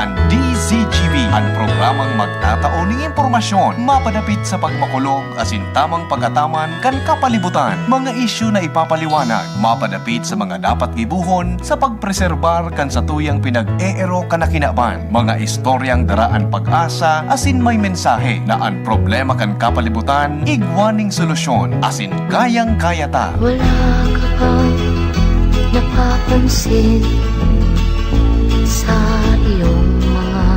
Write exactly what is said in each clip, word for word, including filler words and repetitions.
An D Z G B, an programang magtatao nin impormasyon mapadapit sa pagmakulog asin tamang pag-ataman kan kapalibutan, mga isyu na ipapaliwanag mapadapit sa mga dapat gibohon sa pagpreserbar kan satuyang pinag-eerok na kinaban, mga istoryang dara an pag-asa asin may mensahe na an problema kan kapalibutan igwa ning solusyon asin kayang-kaya ta. Wala ka bang napapansin sa iyong mga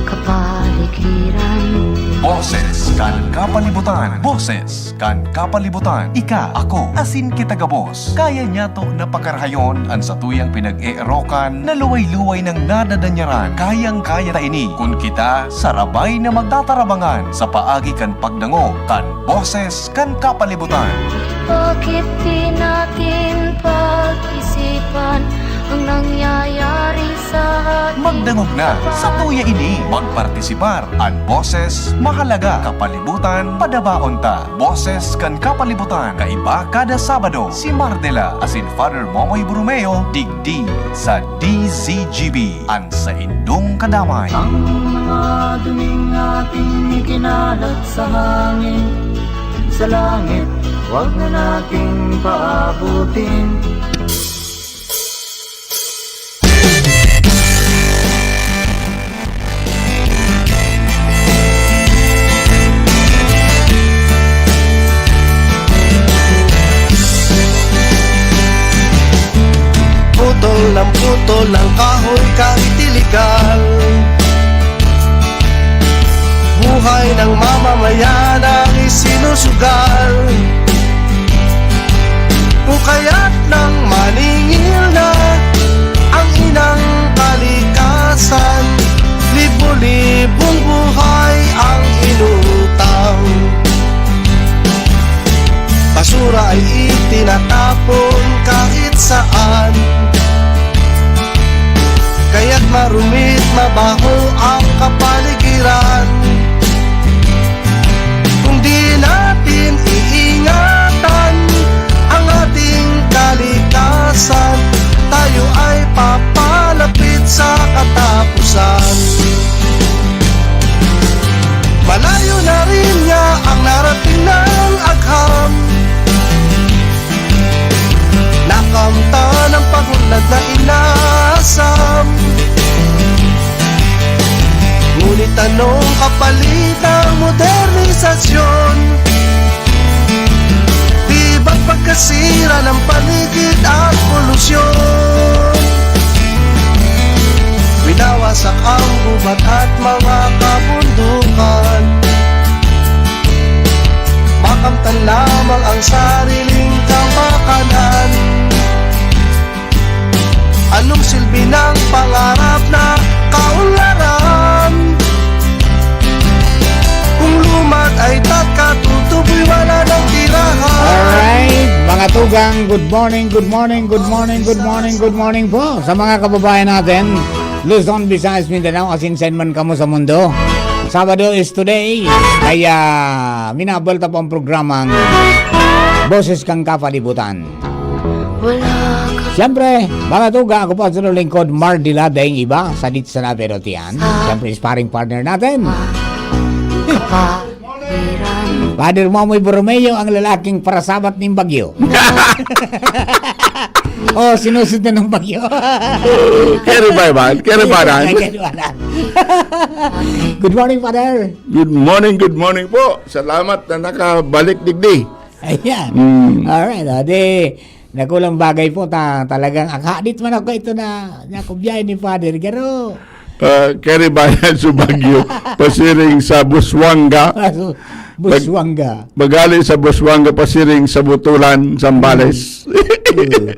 kapaligiran? Boses kan kapalibutan. Boses kan kapalibutan. Ika, ako, asin kita gabos. Kaya niyato na pakarahayon an satuyang pinag-eerokan na luway-luway nang nadadanyaran. Kayang-kaya ta ini kun kita sarabay na magtatarabangan sa paagi kan pagdangog kan Boses kan Kapalibutan. Bakit di natin pag-isipan ang nangyayari sa ating Magdangog na sa kapal- tuya ini. Magpartisipar. An boses mahalaga. Kapalibutan, padabaon ta. Boses kan Kapalibutan. Kaiba kada Sabado. Si Mardela asin Father Momoy Borromeo, digdi sa D Z G B. An saindong kadamay. Ang mga duming ating ikinalat sa hangin, sa langit, wag na nating paabutin. Putol ng putol ng kahoy kahit iligal. Buhay ng mamamayan ang isinusugal. Kung kaya't nang maningil na ang inang kalikasan, libo-libong buhay ang inutang. Basura ay itinatapon kahit saan. Kaya't marumit, mabaho ang kapaligiran. Kung di natin iingatan ang ating kalikasan, tayo ay papalapit sa katapusan. Malayo na rin nga ang narating ng agham. Nakamtan ang pag-unlad na inasam. Ngunit anong kapalit ng modernisasyon? Di ba't pagkasira ng paligid at polusyon? Winawasak ang gubat at mga kabundukan. Makamtan lamang ang sariling kapakanan. Anong silbi ng pangarap na kaunlaran? Kung lumad ay tatkatutuboy, wala nang tirahan. Alright, mga tugang, good morning, good morning, good morning, good morning, good morning po sa mga kababayan natin. Luzon, Visayas, Mindanao, asin saan man kamo sa mundo. Sabado is today, kaya minabal ta po ang programang Boses kan Kapalibutan. Wala ka Siyempre, mga tuga, ako po ang lingkod, Mardila, daing iba, sa Dits na Pero Tiyan. Siyempre, sparring partner natin. Father Momoy Borromeo, ang lalaking parasabat ning bagyo. Oh, sinusundan ng bagyo. Kaya rin ba, Ivan? Kaya rin ba, Nan? Kaya rin ba, Nan? Good morning, Father. Good morning, good morning po. Salamat na nakabalik digdi. Ayan. Mm. Alright, o, di, nakulang bagay po, ta-, talagang, ang hadit man ako ito na, na kubiyahe ni Father, garo. Ah, karibayan sa Baguio, pasiring sa Busuanga. Ah, so, Busuanga. Mag-, magali sa Busuanga, pasiring sa Butulan, Zambales. Mm. Oo.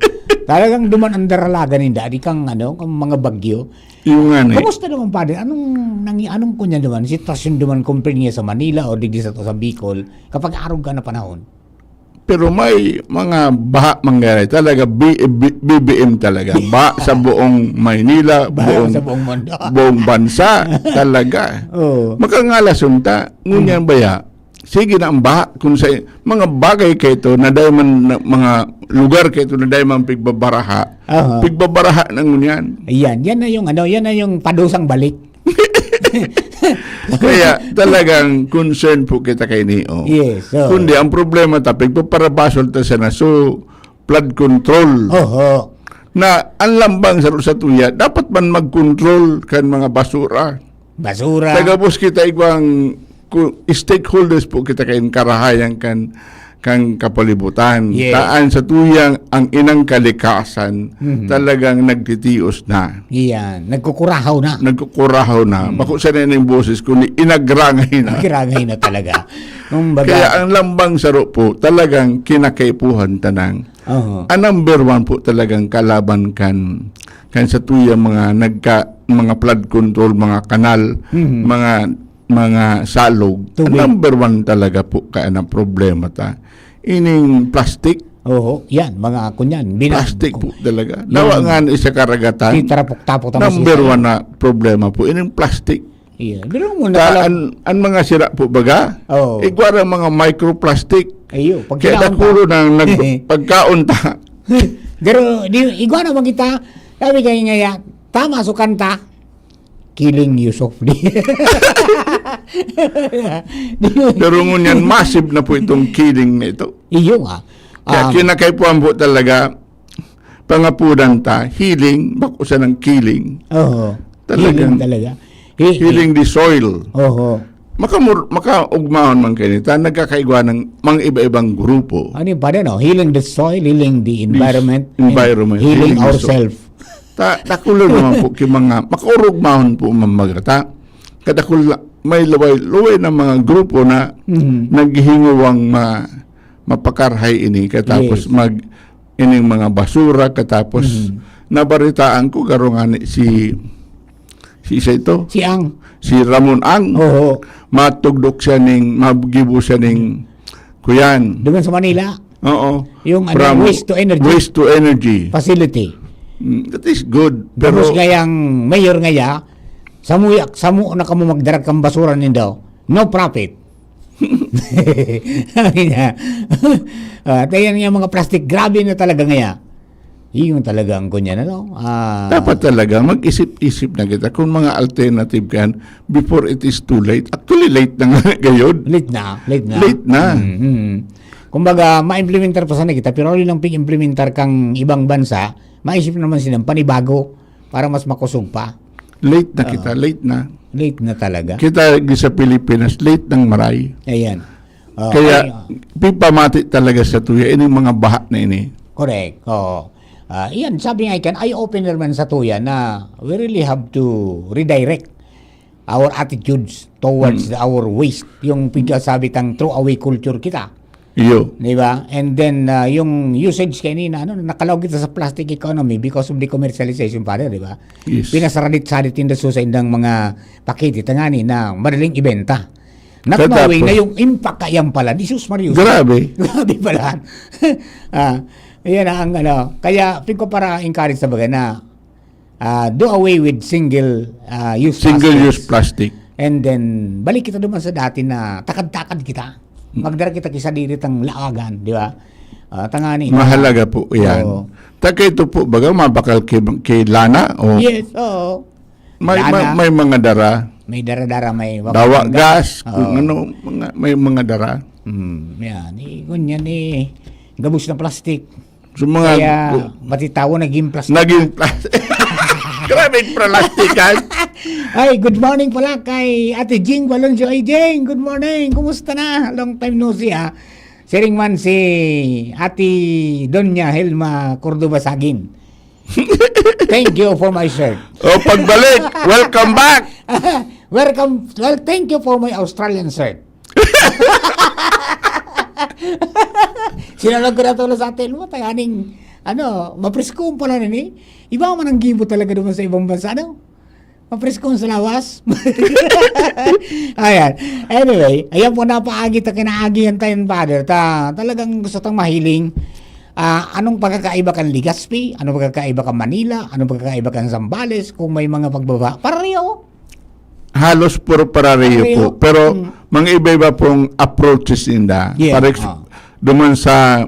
Talagang duman ang daralagan ninda, di kang, ano, kang mga bagyo. Yung nga ni. Kumusta naman, Father? Anong nangi-, anong kunya naman, sitwasyon naman, compare niya sa Manila o digdi sa, sa Bicol, kapag arog ka na panahon? Pero may mga baha mangyari. Talaga, B-, B-, B B M talaga. Baha sa buong Maynila, Baha buong, sa buong mundo. Buong bansa. Talaga. Oo. Makangalason ta. Ngunyan Hmm. baya, sige na ang baha. Kung sa mga bagay kaito na dai man, na, mga lugar kaito na dai man pigbabaraha, Aha. pigbabaraha na ngunyan. Ayan, yan na yung ano, yan na yung padusang balik. Kaya talagang concern po kita kaini, oh. Yes, oo. Kundi ang problema ta, pigpaparabasol ta sana. So, flood control. Oho. Na ang lambang sa, sa tuya, dapat man mag-control kan mga basura. Basura. Tagabos kita igwang ku-, stakeholders po kita kain karahayan kan, kan kapalibutan. Yes. Taan sa tuyang ang inang kalikasan Mhm. talagang nagtitios na. Iyan, nagkukurahaw na. Nagkukurahaw na. Mm. Bako siya na yung boses, kundi inagrangay na. Inagrangay na talaga. Kumbaga Kaya ang lambang saro po, talagang kinakaipuhan tanang. Oho. Ang number one po talagang kalaban kan, kan sa tuya mga nagka-, mga flood control, mga kanal, Mhm. mga, mga salog. Ang Tubig. number one talaga po kaya na problema ta. Ining plastic. Oho, yan, mga kunyan. Bina- Plastic po talaga. Yan. Nawa nga na isa karagatan. Titarapok-tapok tapos Number isa. one na problema po. Ining plastic. Iya, diri mo Ta, nakala- an, an mga sira po baga? Oo. Igwa ra mga microplastic. Ayo, pag Kaya kinaon ta. dakulo na nag-, pagkaon ta. Pero di, igwa na man kita. Sabi kay nga ya, tama so kanta. Killing you softly. Di yun. Pero ngunyan, massive na po itong killing na ito. Iyo nga. Kaya Um, kinakaipuhan po talaga, pangapunan ta, healing, bako siya ng killing. Oo. Talagang Healing talaga. He-, healing the soil. Oho. Makamur-, makaugmahon man kayo nito, nagkakaigwa ng mga iba-ibang grupo. Ano yung pwede, no? Healing the soil, healing the This environment, and environment, healing healing the soul. ourselves. Ta-, dakulo naman po, ki mga, makaurugmahon po, mamagata. Kadakul-, may laway-laway na mga grupo na Mhm. naghihingowang ma-, mapakarahay ini, katapos Yes. mag-, ining mga basura, katapos Mhm. nabaritaan ko, garo nga ni si, si isa ito? Si Ang. Si Ramon Ang. Oho. Matugdok siya ning, magibo siya ning kuyan. Duman sa Manila. Oo. Yung ano, From waste to energy. waste to energy. Facility. Mm, that is good. Pero Tapos ngayang mayor ngaya, samuyak, samo na kamo magdarag kang basura nindo. No profit. Sabi niya. Ah, tayo nga mga plastic, grabe na talaga ngaya. Yun talaga ang kunyan, ano? Ah, Dapat talaga mag-isip-isip na kita kung mga alternative kan before it is too late. Actually, late na nga ngayon. Late na, late na. Late na. Mm, mm. Kumbaga, ma-implementar pa sana kita, pero huli lang pig-implementar kang ibang bansa, maisip naman silang panibago para mas makusog pa. Late na Oo. kita, late na. Late na talaga. Kita di sa Pilipinas, late nang maray. Ayan. Oh, Kaya, ay, oh. pipamati talaga sa tuya, ining mga baha na ini. Correct. Oo. Ah, iyan, sabi nga ikan, eye-opener man sa tuya na we really have to redirect our attitudes towards Hmm. the, our waste. Yung pigkasabi tang throwaway culture kita. Iyo. Di ba? And then, ah, yung usage kanina, ano, nakalaog kita sa plastic economy because of the commercialization, Father, di ba? Yes. Pinasaradit-sadit yung daso sa indang mga pakete, tangani na madaling ibenta. Not Katapos knowing na yung impact kayang pala, Jesus Maria. Grabe. Grabe pala. Ah, yan ang ano. Kaya, pig ko para encourage sa bagay na, ah, do away with single, ah, use Single plastics. use plastic. And then, balik kita duman sa dati na takad-takad kita. Hmm. Magdara kita ki sadiri tang laagan, di ba? Ah, tangani na. Mahalaga po yan. Oo. Taka ito po, baga mabakal kay, kay Lana? O Yes, oo. May, Lana. may, may mga dara. May dara-dara, may Bawa wakang gas, gas. kung Oo. ano, mga, may mga dara. Hmm, yan. Eh, ngunyan eh, gabos na plastic. So, mga Kaya, gu- pati tawo naging plastic. Naging plastic. Grabe, plastikan. Ay, good morning pala kay Ate Jing Valoncio. Ay, Jing, good morning. Kumusta na? Long time no see, ha? Siring man si Ate Doña Helma Cordova Sagin. Thank you for my shirt. O, pagbalik, welcome back. Welcome. Well, thank you for my Australian shirt. Sinalag ko na to sa atin. Mo, tayo aning, ano, mapresko pala na ni. Iba man ang gibo talaga naman sa ibang bansa, no? Mapresko sa lawas. Ayan. Anyway, ayan po, napaagi ta, kinaagihan tayo, Father. Ta, talagang gusto tang mahiling. Ah, anong pagkakaiba kan Legazpi? Anong pagkakaiba kan Manila? Anong pagkakaiba kan Zambales? Kung may mga pagbaba, pareho. Halos puro pareho Pareho. po. Pero Mm. mga iba-iba pong approaches ninda. Yeah, Parex, ah. Duman sa,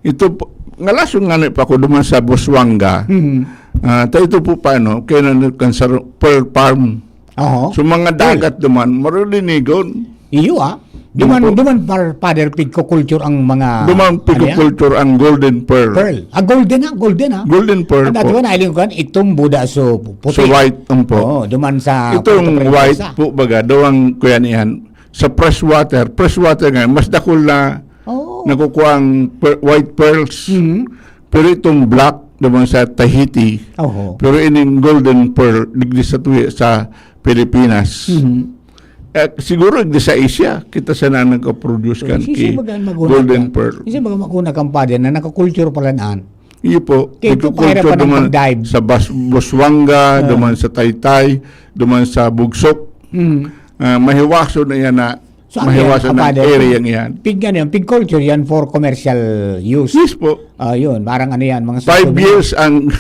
ito po, ngalason nga pa ako duman sa Busuanga. Mhm. Ah, ta ito po paano, kaya na kan sa Pearl Farm. Oho. So, mga dagat duman, marulinigon. Iyo ah. Duman, Opo. duman par, Father, pigko-culture ang mga... Duman ano yan? Pigko-culture ang Golden Pearl. Pearl. Ah, golden ah, golden ah. Golden Pearl Ang po. dati ko nailing ko, itong Buda so puti. So, white, um, po. Oo, duman sa... Itong Puerto white Princesa. po, baga, dawang kuya niyan, sa fresh water. Fresh water nga, mas dakul na Oo. nakukuha ang per- white pearls. Mhm. Pero itong black, duman sa Tahiti. Oho. Pero ining golden pearl, digdi sa tuya sa Pilipinas. Mhm. Eh, siguro digdi sa Asia, kita sana nagka-produce kan Kasi ki baga maguna golden ka- pearl. Kasi baga maguna kang Father na nakakulture pala naan. Iyo po. Kaya ito, Magkukulto pahirapan ng duman pag-dive. sa Bas- Busuanga, Ah. duman sa Taytay, duman sa Bugsok. Mhm. Ah, mahiwaso na yan na So, ano mahiwaso yan, na Father? Area yan. Pig ano yan, pig culture yan for commercial use. Yes po. Ah, yun, parang ano yan, mga Five souvenir. Years ang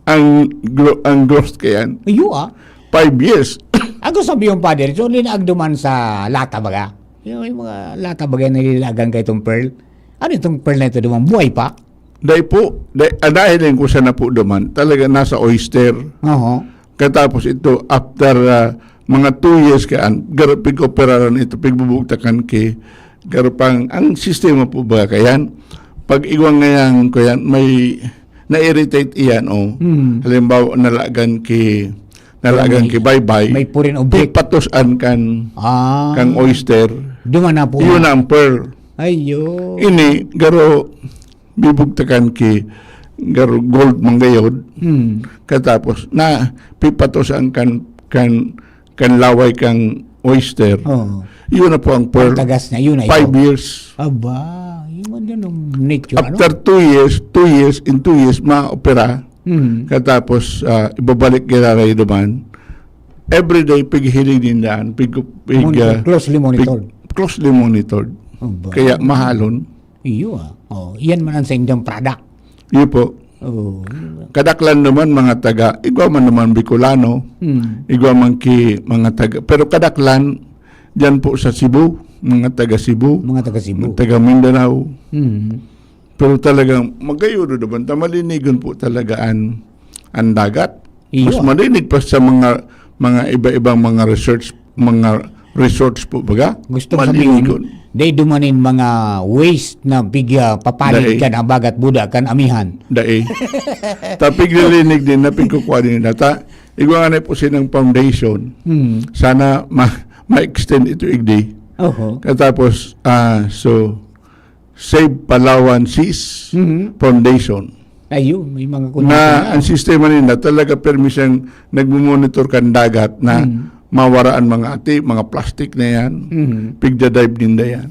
ang gro- ang growth kayan. Iyo ah. Five years. Ako sabi yung Father, so linaag duman sa lata baga. Yung, yung mga lata baga na nilalagan kay itong pearl. Ano itong pearl na ito duman? Buhay pa? Dahil po, dahil, ah, dahil yung kusa na po duman, talaga nasa oyster. Oho. Katapos ito, after ah, mga two years kaan, garapig operaran ito, pigbubugtakan ki, garapang, ang sistema po ba kayan? Pag igwang ngayon, kayan, may na-irritate iyan, oh. Hmm. Halimbawa, nalagan ki, nalagan May- ki baybay, may foreign object. Pipatusan kan, Ah. kang oyster, Duman na po. Yun na ang pearl. Ayo. Ini, garo, bibugtakan ki, garo gold manggayod. Hmm. Katapos, na pipatosan kan, kan, kan laway kang oyster. Oo. Yun na po ang pearl. Ang tagas niya, yun na ito. Five years. Aba, yun man din ang nature, ano? After two years, two years, in two years, ma-opera. Hmm. Katapos, ah, ibabalik kiraray naman. Everyday, pighiling din daan. Pig, pig, Monitor, ah, closely monitored. pig- closely monitored. Aba. Kaya mahalon. Iyo ah. Oh, iyan man ang sa inyong product. Iyo po. Oh. Kadaklan naman mga taga, igwa man naman Bicolano, Hmm. igwa man ki mga taga, pero kadaklan, dyan po sa Cebu, mga taga Cebu, Mga taga Cebu. mga taga Mindanao. Hmm. Pero talagang magayuno naman, ta malinigon po talaga an, an dagat. Iyo. Mas malinig pa sa mga mga iba-ibang mga research, mga resorts po baga. Gusto Malinigon. sabihin, day dumanin mga waste na bigya papalit Dai. Ka na bagat buda kan amihan. Dai. Tapig nilinig din, napigkukuha din na ta. Igwa nga na po silang foundation. Hmm. Sana ma- ma-extend ito igdi. Oho. Katapos, ah, so, Save Palawan Seas Mhm. Foundation. Ayun, may mga Na ang sistema nila talaga permi siyang nagmumonitor kan dagat na Mhm. mawara ang mga ati, mga plastic na yan. Mhm. Pigdadive din na yan.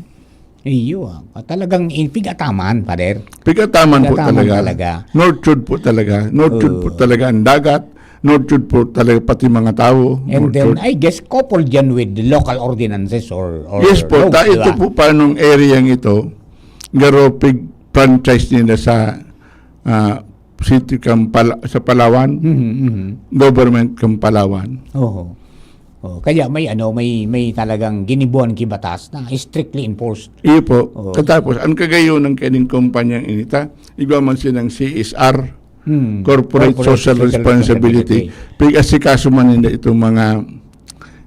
Iyo, ah. Talagang in, pig-ataman, Father. Pigataman po Pigataman talaga. talaga. Nurtured po talaga. Nurtured po Oo. talaga ang dagat. Nurtured po talaga pati mga tao. And then, Nurtured. I guess, coupled yan with the local ordinances or, or Yes po, laws, ta di ito ba? Po paanong area ito, garo pig-franchise nila sa ah, city kang Pala- sa Palawan, Mhm, mhm. Government kang Palawan. Oo. Oh, kaya may ano, may may talagang ginibuan ki batas na strictly enforced. Iyo po. Oo. Katapos, ang kagayon ng kining kumpanyang inita, igwa man silang C S R, Hmm. Corporate Social Responsibility. Pig-asikaso man nila itong mga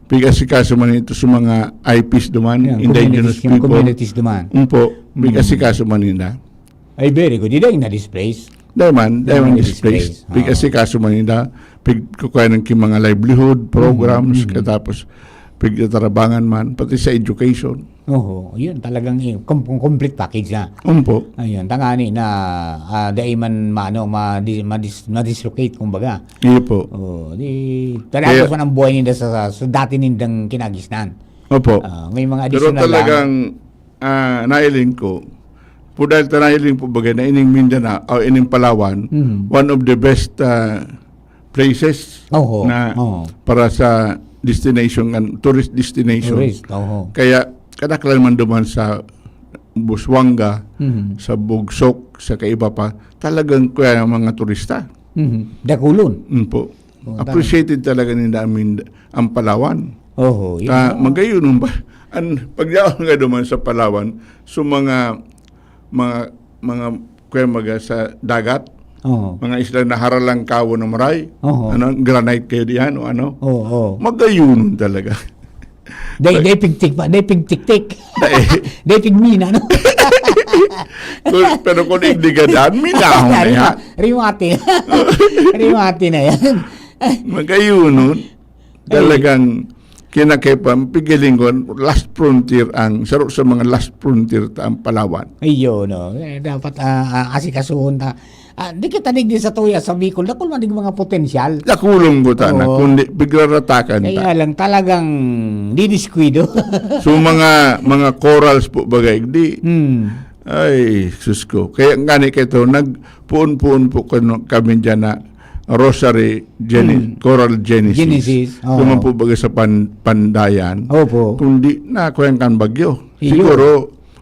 pig-asikaso man ito sa mga I Ps duman, Yan, indigenous communities, yung people. Communities duman. Umpo, Hmm. Pig-asikaso man nila. Ay, very good. Di dahil na-displace. Dahil man, dahil man Dahil displace. displace. Pig-asikaso man nila, pigkukuha ng ki mga livelihood, programs, Mm, mm. Katapos pigtatarabangan man, pati sa education. Oo, yun talagang eh, com- com- complete package na. Umpo. Ayun, tangani na ah, dai man maano, ma-, di- ma-, dis- ma-dislocate, kumbaga. Iyo po. Oh, di talaga Kaya- man ang buhay ninda sa, sa, sa dati nindang kinagisnan. Opo. Ah, may mga Pero additional talagang ah, nailing ko, po dahil ta nailing po bagay na ining Mindanao, o ining Palawan, Mhm. one of the best ah, places Oho, na oho. Para sa destination, kan tourist destination. Tourist, oho. Kaya kadaklan man duman sa Busuanga, Mhm. Sa Bugsok, sa kaiba pa, talagang kaya ang mga turista. Mhm. Dakulon. Mm po. Oo, Appreciated talaga nila ang, Mind- ang Palawan. Oho, yun. Ah, magayon ba? An, pagyaon nga duman sa Palawan, so mga, mga, mga, kaya mga sa dagat, Oo. mga isla na haralangkaw na maray, Oho. ano, granite kayo diyan o ano. Oo, oo. Magayonon talaga. Day, day pigtik pa, day pigtiktik. Day. Day pigmina, no? Kung, pero kung igdigadan, minahon na yan. Rimati. Rimati na yan. Magayonon. Ay. Talagang kinakaipan, pigalingon, last frontier ang, saro sa mga last frontier ta ang Palawan. Ayun, no? Eh, dapat, ah, ah, asikasuhon ta. Ah, di kita digdi sa tuya sa Bicol, dakul man dig mga potensyal. Dakulon ko ta na, Oo. kundi pigraratakan ta. Kaya lang talagang didiskuido. So, mga, mga corals po bagay, di, Hmm. ay, sus ko. Kaya nga ni kaito, nagpuon-puon po kano-, kami dyan na rosary gene-, Hmm. coral genesis. Genesis, oo. Duman po bagay sa pan-, Pandayan. Opo. Kundi na, kuyan kan bagyo. Iyo. Siguro,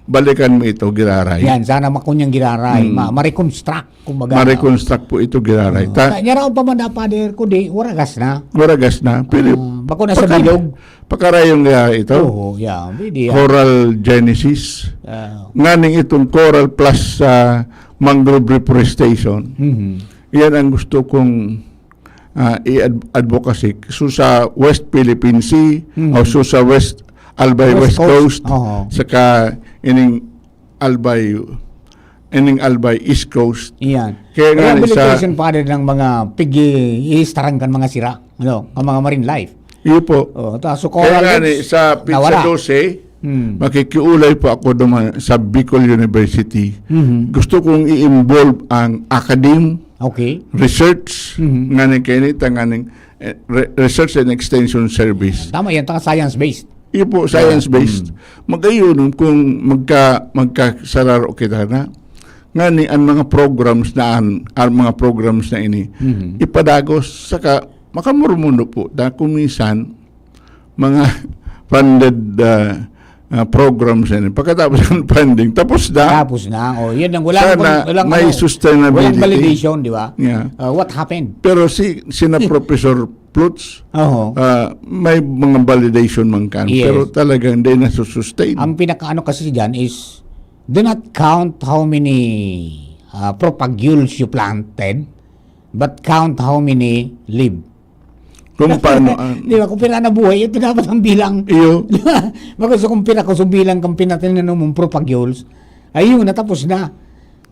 balikan mo ito, Giraray. Yan, sana makunyang Giraray. Hmm. Ma-, ma-reconstruct, kumbaga. Ma-reconstruct po ito, Giraray. Oo. Ta- Sa Nyaraon pa man na, Father, kundi, waragas na. Waragas na. Pero Ah, bako na sa pagka-, bilog. Pagkarayong nga ito. Oo, yeah. Hindi, ah. Coral genesis. Ah. Nganing itong coral plus sa mangrove reforestation. Mhm. Yan ang gusto kong, ah, i-ad-, advocacy. So, sa West Philippine Sea, Mhm. o so sa West Albay West West Coast. Coast, Oo. saka ining Albay, ining Albay East Coast. Iyan. Kaya nga ni sa Rehabilitation, Father, ng mga pigi-, iistaran kan mga sira, ano, ang mga marine life. Iyo po. Oh, ta-, so Kaya coral nga ni reefs, sa Pizza nawala. Dose, Hmm. makikiulay po ako duman sa Bicol University. Mhm. Gusto kong i-involve ang academe, Okay. research, Mhm. nga ni Kenny, tanganing, eh, re-, research and extension service. Tama yan, taka science-based. Iyo po, science-based. Yeah. Mm. Magayon kung magka-, magkasararo kita na. Ngani, ang mga programs na an-, ang mga programs na ini, Mhm. ipadagos, saka makamurmundo po, na kung minsan, mga funded, ah, ah, programs na ini. Pagkatapos ng funding, tapos na. Tapos na. Oh, yun ang walang, Sana walang, may ano, sustainability. walang validation, di ba? Yeah. Uh, what happened? Pero si, sina Professor Plutz, Oho. ah, may mga validation man kan, Yes. pero talagang hindi nasusustain. Ang pinakaano kasi dyan is, do not count how many, ah, propagules you planted, but count how many live. Kung paano, ah, Di ba? Kung pira nabuhay, ito dapat ang bilang. Iyo. Di ba? Bakit sa kung pira ko sa bilang kang pinatinanom mong propagules, ayun, natapos na.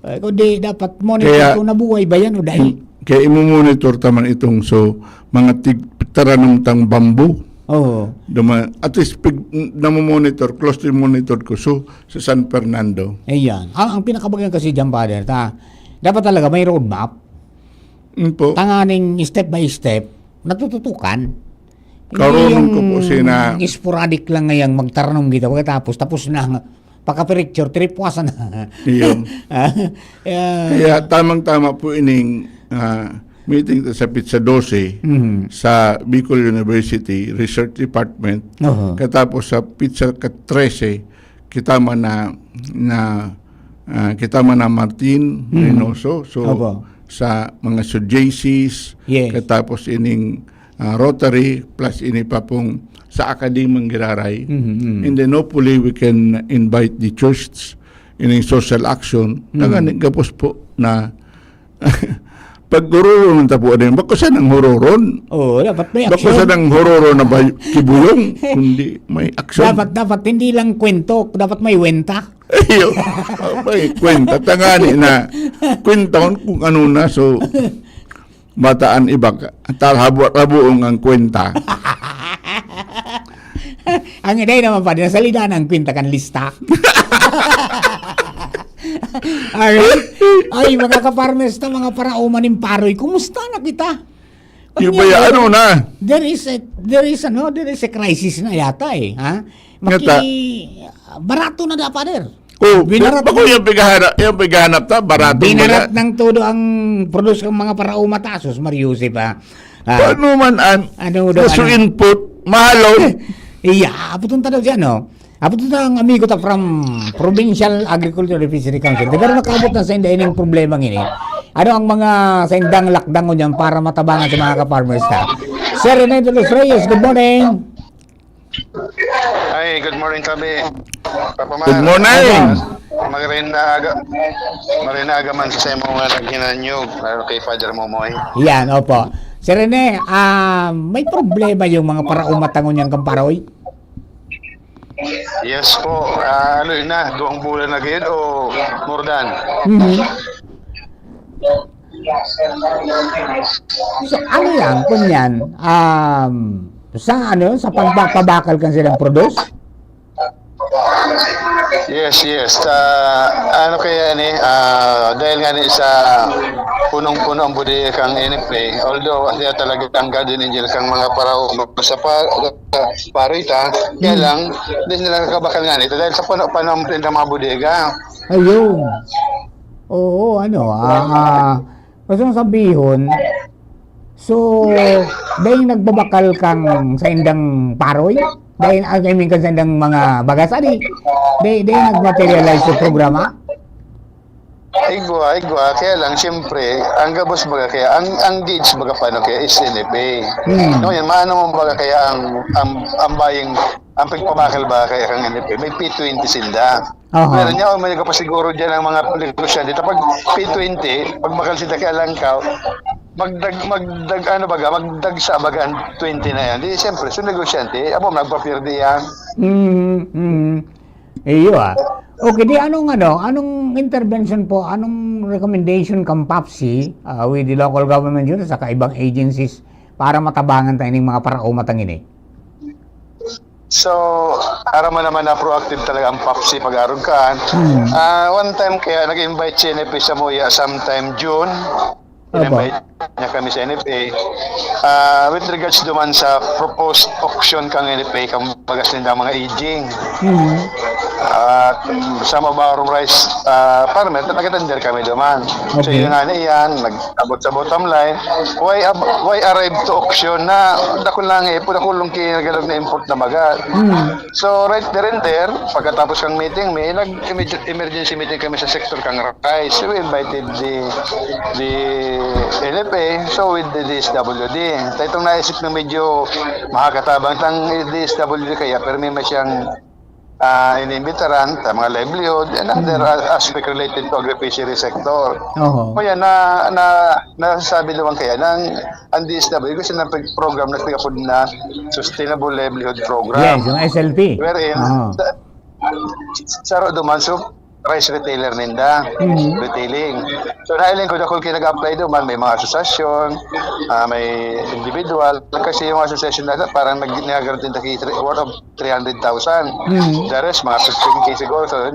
Eh, kundi dapat monitor Kaya, kung nabuhay ba yan o dai. kaya imumonitor ta man itong, so, mga tig-, taranom tang bamboo. Oo. Duma-, at least, pig-, namomonitor, closely monitor ko. So, sa San Fernando. Ayan. Ang, ang pinakabagang kasi dyan, Father, ta, dapat talaga may roadmap. Mm po. Tanganing step by step, natututukan. Hindi Karoon yung ko po sina- sporadic lang ngayang magtaranom kita, pagkatapos, tapos na, pagka-picture, tripwasan na. Iyo. Ah, yeah. Kaya tamang-tama po ining, ah, meeting ta sa Pizza Dose Mhm. sa Bicol University Research Department. Oho. Katapos sa Pizza ka trese, kita man na, na, ah, kita man na Martin Mhm. Reynoso. So, Opo. sa mga Sud J Cs, Yes. katapos ining, ah, Rotary, plus ini pa pong sa Akademang Giraray. Mhm, mhm. And then hopefully we can invite the church ining social action. Mhm. Tanganing gabos po na pag-ururon ta po din. Bako sa nang hururon. Oo, dapat may Bako aksyon. sa nang hururon na bay-, kibuyong, kundi may aksyon. Dapat, dapat hindi lang kwento, dapat may wenta. Iyo, may kwenta. Tangani na kwentahon kung ano na. So, mataan iba ka. Tal habo-, habuong ang kwenta. Ang iday naman pa, nasalida na ang kwenta kan lista. Alright. Ay, mga ka-farmers ta, mga paraoma nin Paroy, kumusta na kita? Di ba Ano yan? yan? Ano na? There is a, there is, ano, there is a crisis na yata eh, ha? Nga ta- Maki-, barato na dapat, der. Oh, Binarat bako ng yung pighahanap, yung pighahanap ta, barato Binarat ba? ng todo ang produce ng mga paraoma ta, sus, Mario Joseph, ah. Ah, Paano man an, ano daw, gusto ano? input, mahalon. Iya, aputon ta daw siya, no? Aputon ta ang amigo ta from Provincial Agriculture and Fishery Council. Pero nakaabot na sa inda ining problema ngini. Ano ang mga sa indang lakdang ngunyan para matabangan sa mga ka-farmers ta? Sir Renato Los Reyes, good morning. Hi, good morning, Tabi. Papa Mar. Good morning. Magandang aga. Magandang aga man sa imo nga naghinanyog, lalo kay Father Momoy. Yan, opo. Sir Rene, ah, may problema yung mga paraoma ta ngunyan kan paroy? Yes po. Ah, ano yun na? Duwang bulan na gayon o more than? Mhm. So, ano yan, kunyan? Um, sa ano, sa pagpapabakal kan silang produce? Yes, yes. Sa ano kaya ni, ah, dahil nga ni sa punong-puno ang bodega kang N F A, although siya talaga ang guardian angel kang mga paraoma sa pa, sa paroy ta, kaya Hmm. lang, hindi sila nakakabakal nga nito dahil sa puno-puno ang mga bodega. Ayun. Oo, ano, ah, gusto kong sabihon, so, dahil nagbabakal kang sa indang paroy? Dahil, I mean, kan sa indang mga bagas, adi? Dahil, dahil nag-materialize sa programa? Igwa, igwa. Kaya lang, siyempre, ang gabos baga kaya, ang, ang gauge baga paano kaya is N F A. Hmm. No, yan, maano mo baga kaya ang, ang, ang buying, ang pagpabakal baga kaya kang N F A, may P twenty sinda. Aha. Pero niya, may nagpapasiguro dyan ang mga negosyante. Kapag P twenty, pag bakal sinda kaya langkaw, magdag, magdag, ano baga, magdagsa baga ang twenty na yan. Di, siyempre, sa negosyante, abo, magpapirdi yan. Mm, mm. Iyo ah. Okay, di anong ano, anong intervention po, anong recommendation kang PAPSI, ah, with the local government yun, sa kaibang agencies para matabangan tayo ng mga paraoma tang ini? So, aram mo naman na proactive talaga ang PAPSI pag-arog kaan. Hmm. Ah, one time kaya nag-invite si N F A sa Muya sometime June. Aba. In-invite niya kami sa N F A. Ah, with regards duman sa proposed auction kang N F A, kang bagas nindang mga aging. Mhm. At mm, some of our rice ah, farmer, nag-attender kami duman. So Okay. yun nga na iyan, nag-abot sa bottom line, why ab- why arrive to auction na dakul lang eh, pura kulong kinagalog na import na bagas. Mhm. So right there and there, pagkatapos ng meeting, may nag-emergency meeting kami sa sector kang rice. So we invited the the N F A, so with the D S W D. Itong naisip na medyo makakatabang tang D S W D kaya, pero may siyang ah inimbitaran sa mga livelihood and other aspect related to agri-fishery sector. Oho. Kaya na, na nasabi naman kaya ng ang D S W D kasi ng program na pinapod na Sustainable Livelihood Program. Yes, yung S L P. Wherein, Aha. sa, sa Rodoman, so, rice retailer ninda. Mhm. Retailing. So, nailing ko dakul kayo nag-apply doon, may mga asosasyon, ah, may individual. Kasi yung asosasyon na parang nag-, nag-guarantee na worth of three hundred thousand. Mhm. The rest, mga fifteen K siguro. So, yun.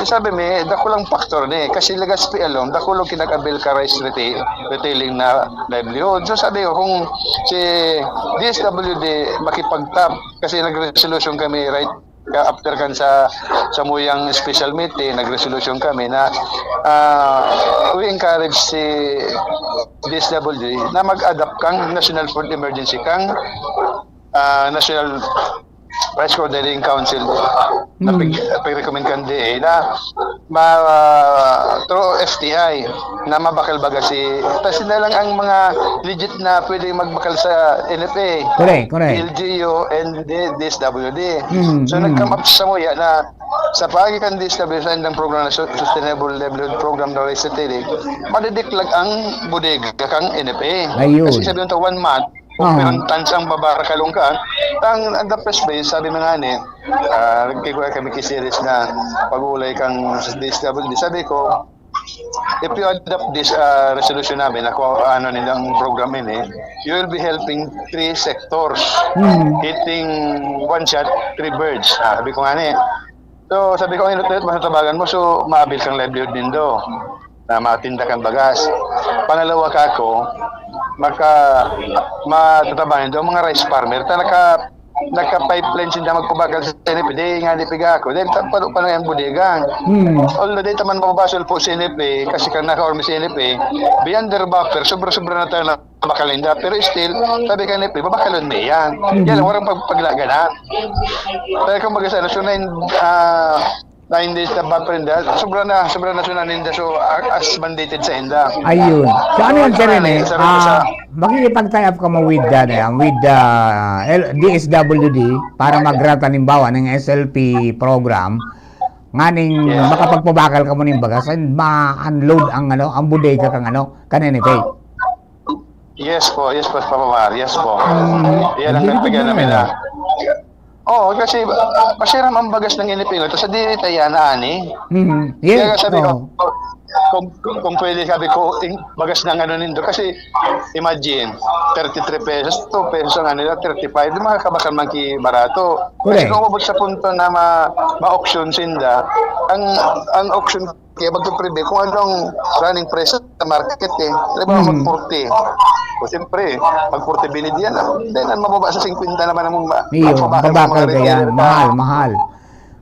So, sabi mi, dakulang factor ni. Kasi Legazpi alone, dakulang kinag-avail ka rice retail, retailing na livelihood. So, sabi ko, kung si D S W D makipag-tap, kasi nag-resolution kami right ka- after kan sa sa Muyang special meeting, nag-resolution kami na ah, we encourage si D S W D na mag-adopt kang National Food Emergency, kang ah, National Rice Coordinating Council na Mm. pag- pag-recommend kan D A na ma, ah, through F T I na mabakal baga si, kasi na lang ang mga legit na pwede magbakal sa N F A, Correct, correct. L G U, and the D S W D. Mm, So, mm. nag-come up sa Muya na sa paagi kan D S W D sa indang programa na su- Sustainable Livelihood Program na Rice Retailing, madidiklag ang bodega kang N F A. Ayun. Kasi sabi nito, one month, Aha. perang tans ang babarakalong ka. Ang, ang the first place, sabi na nga ni, ah, nagkikuha kami kay series na pag-uulay kang D S W D. Sabi ko, if you adopt this ah, resolution namin, ako, ano nilang program ini, you will be helping three sectors. Mhm. Hitting one shot, three birds. Ah, sabi ko nga ni, so sabi ko, ang inot-inot, masatabagan mo, so maabil kang livelihood nindo na matinda kang bagas. Pangalawa ka ako, maka, matatabangan daw mga rice farmer ta naka, naka-pipeline sinda magpabakal sa N F A, di nga di piga ako. Dahil ta, pano, pano yung bodega. Hmm. Although di taman mapabasol po sa N F A, kasi kang naka-ormi sa N F A, beyond their buffer, sobra-sobra na tayo na bakal ninda. Pero still, sabi ka N F A, babakalon mo yan. Mhm. Yan, walang pag paglaganan. Pero kung baga sa, so, nine, ah, Nine days na buffer ninda. Sobra na, sobra na suna ninda. So, a- as mandated sa inda. Ayun. So ano yun, Sir Rene? Sa Rene, Ah, sa- makikipag-tie up ka mo with the, ano yan, with the L- D S W D para mag-grant, halimbawa, ng S L P program, nganing Yeah. makapagpabakal ka mo ning bagas and ma-unload ang, ano, ang bodega kang, ano, kan N F A. Yes po, yes po, Papa Mar. Yes po. Mm, Yan ang ang nagpigyan galing namin na. Na. Oo, kasi masiram ang bagas ng N F A. Tapos sa diri tayo na ani. Mhm. Kaya Yes. sabi ko, Oo. kung, kung, kung pwede sabi ko, in, bagas ng ano nindo. Kasi imagine, thirty-three pesos, two pesos ang ano nila, thirty-five, di makakabakal man ki barato. Kasi Correct. Kung umabot sa punto na ma, ma-auction sinda, ang, ang auction kaya magpipreview kung anong running price sa market eh. Di ba, Hmm. mag forty. O siyempre, mag forty binigyan na. Then, ang mababa sa fifty naman ang ma- Iyo, mababa ang babakal mga ka yan. retail. Mahal, mahal.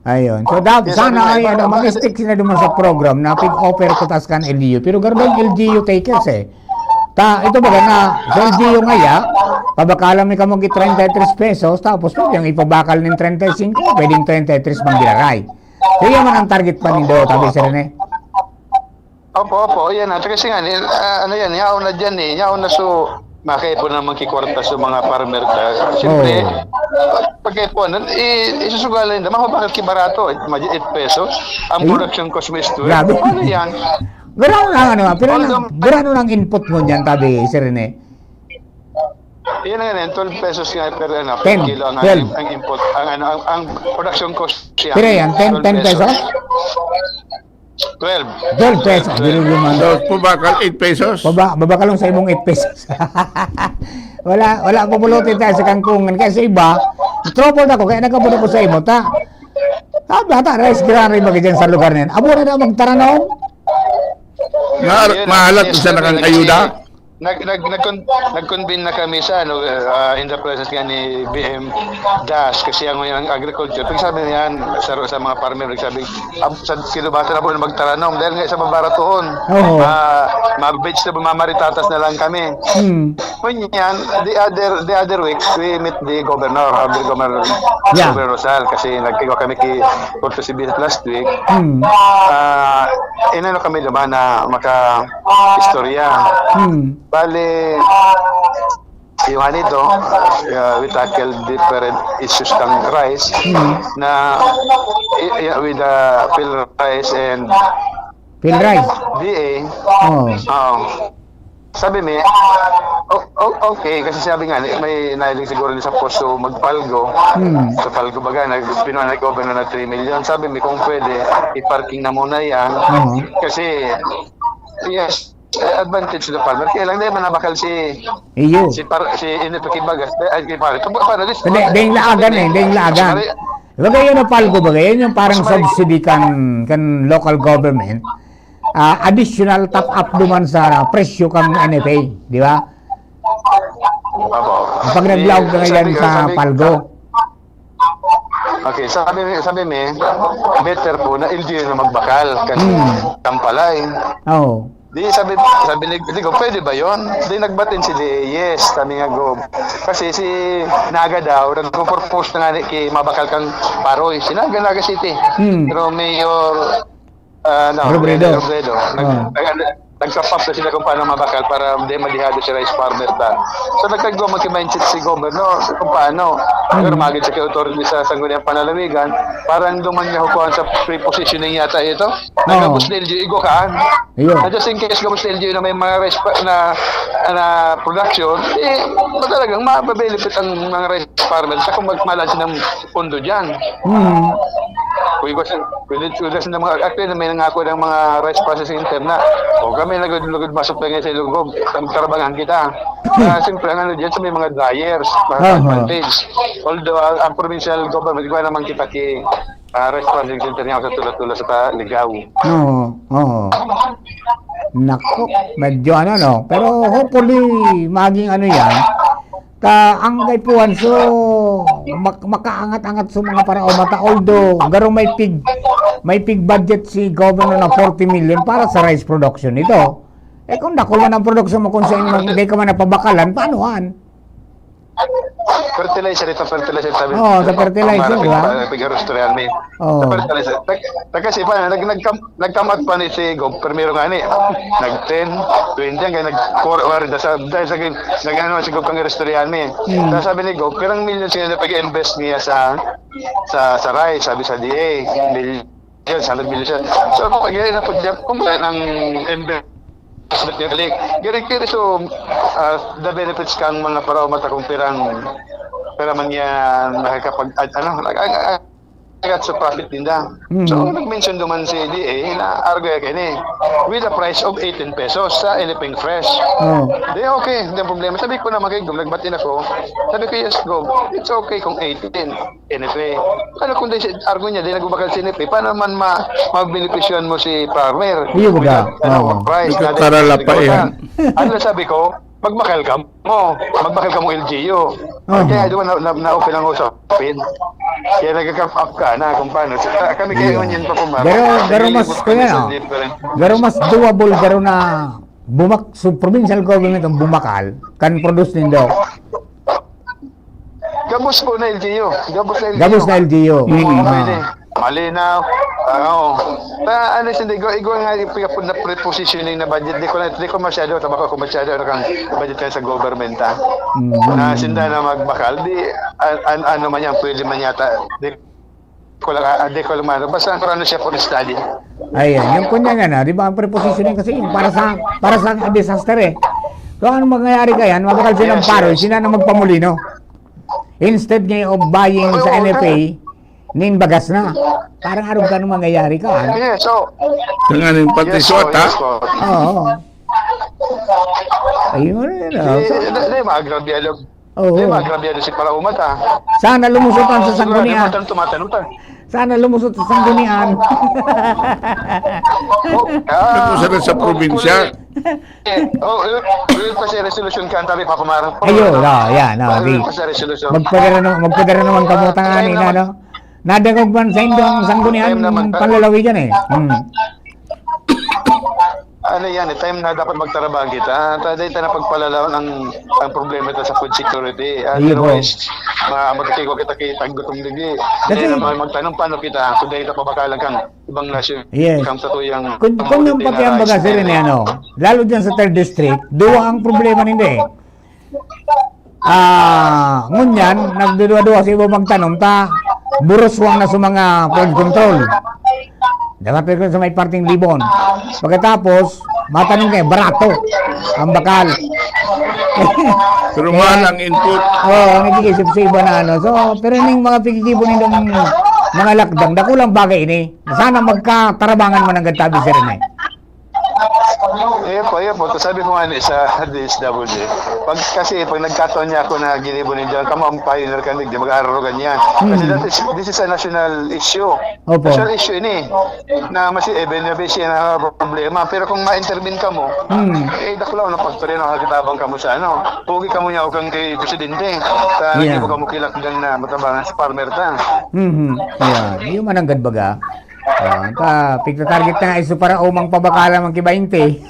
Ayun. So, dab, Yes, sana ano ay, yun, ano, ano, mag-stick sila duman sa program na pig-offer ko tas kan L G U. Pero grabe yung L G U takers eh. Ta, ito ba na, sa L G U nga ya, pabakalan mi kamo gi treinta y tres pesos, tapos pwede yung ipabakal ng treinta y cinco, pwedeng treinta y tres man giraray. So, yan man ang target pa nindo, tabi, Sir Rene. Opo, opo. Yan na. Kasi nga, eh, ah, ano yan, yaon na dyan eh. Yaon na so, makaipon naman kikwarta sa mga farmer ta. Siyempre, Oo. pagkaipunan, i- isusugal na yun. Mababakal ki barato, imagine eight pesos. Ang Ayun. Production cost mo is twelve. Grabe. Ano yan? Gurano lang, ano, pero Although- lang, gurano lang input mo dyan, tabi, Sir Rene. Yan nga yan, twelve pesos nga per, ano, per Ten, kilo ang, twelve. Ang input, ang, ano, ang, ang production cost siya. Pero yan, ten, Twelve ten pesos? Twelve. Twelve pesos, Twelve. Guru Lumando. So, pabakal eight pesos. Baba, babakalon sa imong eight pesos. Wala, wala pupulutin tayo sa kangkungan. Kaya sa iba, trouble ako, kaya nagkabot ako sa imo, ta. Ah, bata, rice granary ba dyan sa lugar na yan? Abo na na magtaranom? Nga, Yun, mahalat yes, sa sir, nakang nag- ayuda. Nag, nag, nag, nag-convene na kami sa, ano, uh, in the presence nga ni B M Das, kasi ang, ang agriculture, pag sabi niyan, sa, sa mga farmer, nagsabi, "Ab- sa kilubatan na po na magtaranom, dahil nga sa mabaratuhon, Oo. ah, mag-vegetable, mamaritatas na lang kami." Hmm. Ngunyan, the other, the other week, we meet the governor, uh, the governor, Yeah. Governor Rosal, kasi nagkiwa kami kay Puerto Sibias last week. Hmm. Ah, inano kami naman na maka-istorya. Hmm. Bale, yung ano ito, uh, we tackle different issues ng rice Hmm. na i- i- with uh, Phil Rice and Phil Rice. D A. Oh. Oo. Sabi mi, o- o- okay, kasi sabi nga, may nahiling siguro ni sa post, so magpalgo. Hmm. Sa palgo baga, nag-, pinuha na governor na three million. Sabi mi, kung pwede, i-parking na muna yan. Oo. Kasi, yes, eh, advantage sa farmer. Kaya lang, di man nabakal si, Iyo. si, par, si Init Pakibagas. Eh, ay, kay pare. Kung para, this, Hindi, ding laagan eh, ding laagan. Bagay yun ang palgo, bagay yun yung parang subsidy kan, kan local government. Ah, additional top up duman sa presyo kang N F A, di ba? Opo. Pag naglaog ka Sabi yan ko, sa sabi- palgo. Okay, sabi mi, sabi mi, better po na L G U na magbakal kan Hmm. Kampalay. Oh. Di sabi, sabi ni, di ko, "Pwede ba yon?" Di nagbatin si D A, "Yes," kami nga, "Go." Kasi si Naga daw, nagpo-propose na nga ni, kay mabakal kang Paroy. Si Naga, Naga City. Hmm. Pero Mayor, ah, no, Robredo. Robredo. Nag, Oh. nag, nagkapap na sila kung paano mabakal para di madihado si rice farmer ta. So, nagkagwa man ki mindset si Governor kung paano. Hmm. Pero magid sa kay authority sa Sangguniang Panlalawigan, parang duman niya hukuhan sa prepositioning yata ito. Oo. Nagabos na L G U, igwa kaan. Ayun. Na just in case gabos na L G U na may mga rice pa, na, na production, eh, talagang mabe-benefit ang mga rice farmers sa kung magmalan silang pondo dyan. Hmm. Kung igwa sa, kung igwa sa mga, actually, may nangako ng mga rice processing center na, o kami lagod-lagod masupply ngayon sa Ilonggo, magtrabahan kita. Ah, siyempre, ang ano dyan, sa may mga dryers, mga Aha. advantage. Although, ang, ang provincial government, igwa naman kita ki, ah, rice processing center niya sa Tula-Tula sa ta, Ligao. Oo, oo. Nako, medyo ano, no? Pero hopefully, maging ano yan. Ta, ang kaipuhan, so, mak- makaangat-angat sa mga paraoma ta. Although, garo may pig, may pig budget si governor na forty million para sa rice production nito. Eh, kung dakul man ang production mo, kung saan mo, hindi ka man napabakalan, paano han? Fertilizer, ito fertilizer, sabi Oo, sa fertilizer, di ba? Pag-, pag-, pag-, Oo. Sa fertilizer. Nag-, nag-, kasi pa, nag-, nagkam-, nagkamat pa ni si Gob, primero nga ni, nag ten, twenty, hanggang nag-, kor-, kwarenta, sa, dahil sa gin-, nag-ano, si Gob kang Resturian, eh. Hmm. Kaya sabi ni Gob, pirang milyon siya na pag-invest niya sa, sa, sa rice, sabi sa D A, milyon, sa milyon siya. So, kung kaya na pag-, kung kaya ng investment niya, balik. Gari, gari, so, ah, the benefits kang mga paraoma ta kung pirang, pira man yan, nakakapag-, ano, nag-, nag-, nag-, sa profit ninda. Mm. So, nag-mention duman si D A na argo ya kini, with a price of eighteen pesos sa anything fresh. Oh. Di okay, hindi ang problema. Sabi ko naman kay Gob, nagbati na ko. Sabi ko, "Yes, Gob, it's okay kung eighteen, anything." Ano kung di si argo niya, di nagbakal si N F A, paano man ma-, mabenepisyohan mo si farmer? Iyo, baga. With that, ano, Oo. price na Nagkakarala pa yan. Ano sabi ko, "Magbakal ka mo. Magbakal ka mo L G U." Oh. Kaya doon na, na, na-open ang usapin. Kaya nagka-come up ka na kung paano. Sa, kami kaya Yeah. yun yun pa kumara. Pero, pero mas, Kaya kuya, mas no? different. Pero mas doable, pero na bumak-, so, provincial government ang bumakal, kan produce nindo. Gabos po na L G U. Gabos na L G U. Gabos na L G U. Mm. Oo, Ah. pwede. Malinaw. Ah, oo. Ta, ano, hindi ko, igwa nga, yung pinapun na prepositioning na budget, di ko na, di ko masyado, tabako ko masyado, ano kang budget tayo sa government, ah. Mm. Na sinda na magbakal, di, an-, an-, ano man yan, pwede man yata. Di ko lang, ah, di ko lang man. Basta ang ano siya for study. Ayan, yung kunya nga na, di ba, ang prepositioning kasi yung para sa, para sa disaster eh. So, anong mangyayari kaya? Mabakal silang Yes, paro, yes. sila na magpamulino. Instead nga of buying Oo, sa oo, N F A, oo. nin bagas na. Parang arog ka nung mangyayari ka, ah. Yes, so, Tanganing pati yes, so, suwat, ha? yes, so. Oo. Ayun, yun, ah. Di, So, di, di, maagrabyado. Oo. Di, maagrabyado si Paraumat, ah. Sana lumusot ang sa Sigurado, sanggunian. matan-, tumatanutan. Sana lumusot sa sanggunian. Oh, ah, Lumusot na sa probinsya. Eh, oh, yun, yun pa si resolution ka, ang tabi, Papa Maro. Ayun, oh, yan, oh, Yun di. pa si resolution. Magpadara na, magpadara naman kamo, Ah, tanganing, ayun naman. ano? Nadangog man saindo ang sanggunian Ayun naman, ta- panlalawigan, eh. Hmm. Ano yan, eh, time na dapat magtarabaho kita. Ta-, dahil tayo na pagpalalawan ang, ang problema ito sa food security. Ah, Ayun po. otherwise, ma-, magkikita kita kay taggutom ligi. Kasi Hindi naman magtanong, paano kita? Kung dahil ito pabakalan kang ibang nasyon, Yes. kang satuyang Kung, kung yung pati ang baga, sir, ni ano, lalo dyan sa third district, duwa ang problema ninda, eh. Ah, ngunyan, nagduduwa-duwa sa iba magtanom, ta, buruswang na sa mga flood control. Dapat ko sa may parting Libon. Pagkatapos, matanong kayo, barato ang bakal. Pero mahal ang input. Oo, ang nag-iisip sa iba na ano. So, pero ning mga pigitibo nindong mga lakdang, dakulang bagay ini. Sana magkatarabangan man ang gantabi, sir, ini. Ayun po, ayun po. Sabi ko nga ni sa D S W D, pag, kasi pag nagkataon niya ako na ginibo ni John, kamo ang pioneer ka, di mag-aarugan yan. Kasi Hmm. that is, this is a national issue. Opo. National issue ini, na mas even na busy na problema. Pero kung ma-intervene ka mo, Hmm. eh, dakulaw na pagpare na kakitabang ka mo sa ano. Pugi ka mo niya, huwag kang kay presidente. Sa Yeah. hindi mo ka mo kilakdan na matabangan sa farmer ta. Mhm. Yeah. Yung mananggad baga. Ah, ta, pigta-target na nga iso para umang pabakala man ki baynte.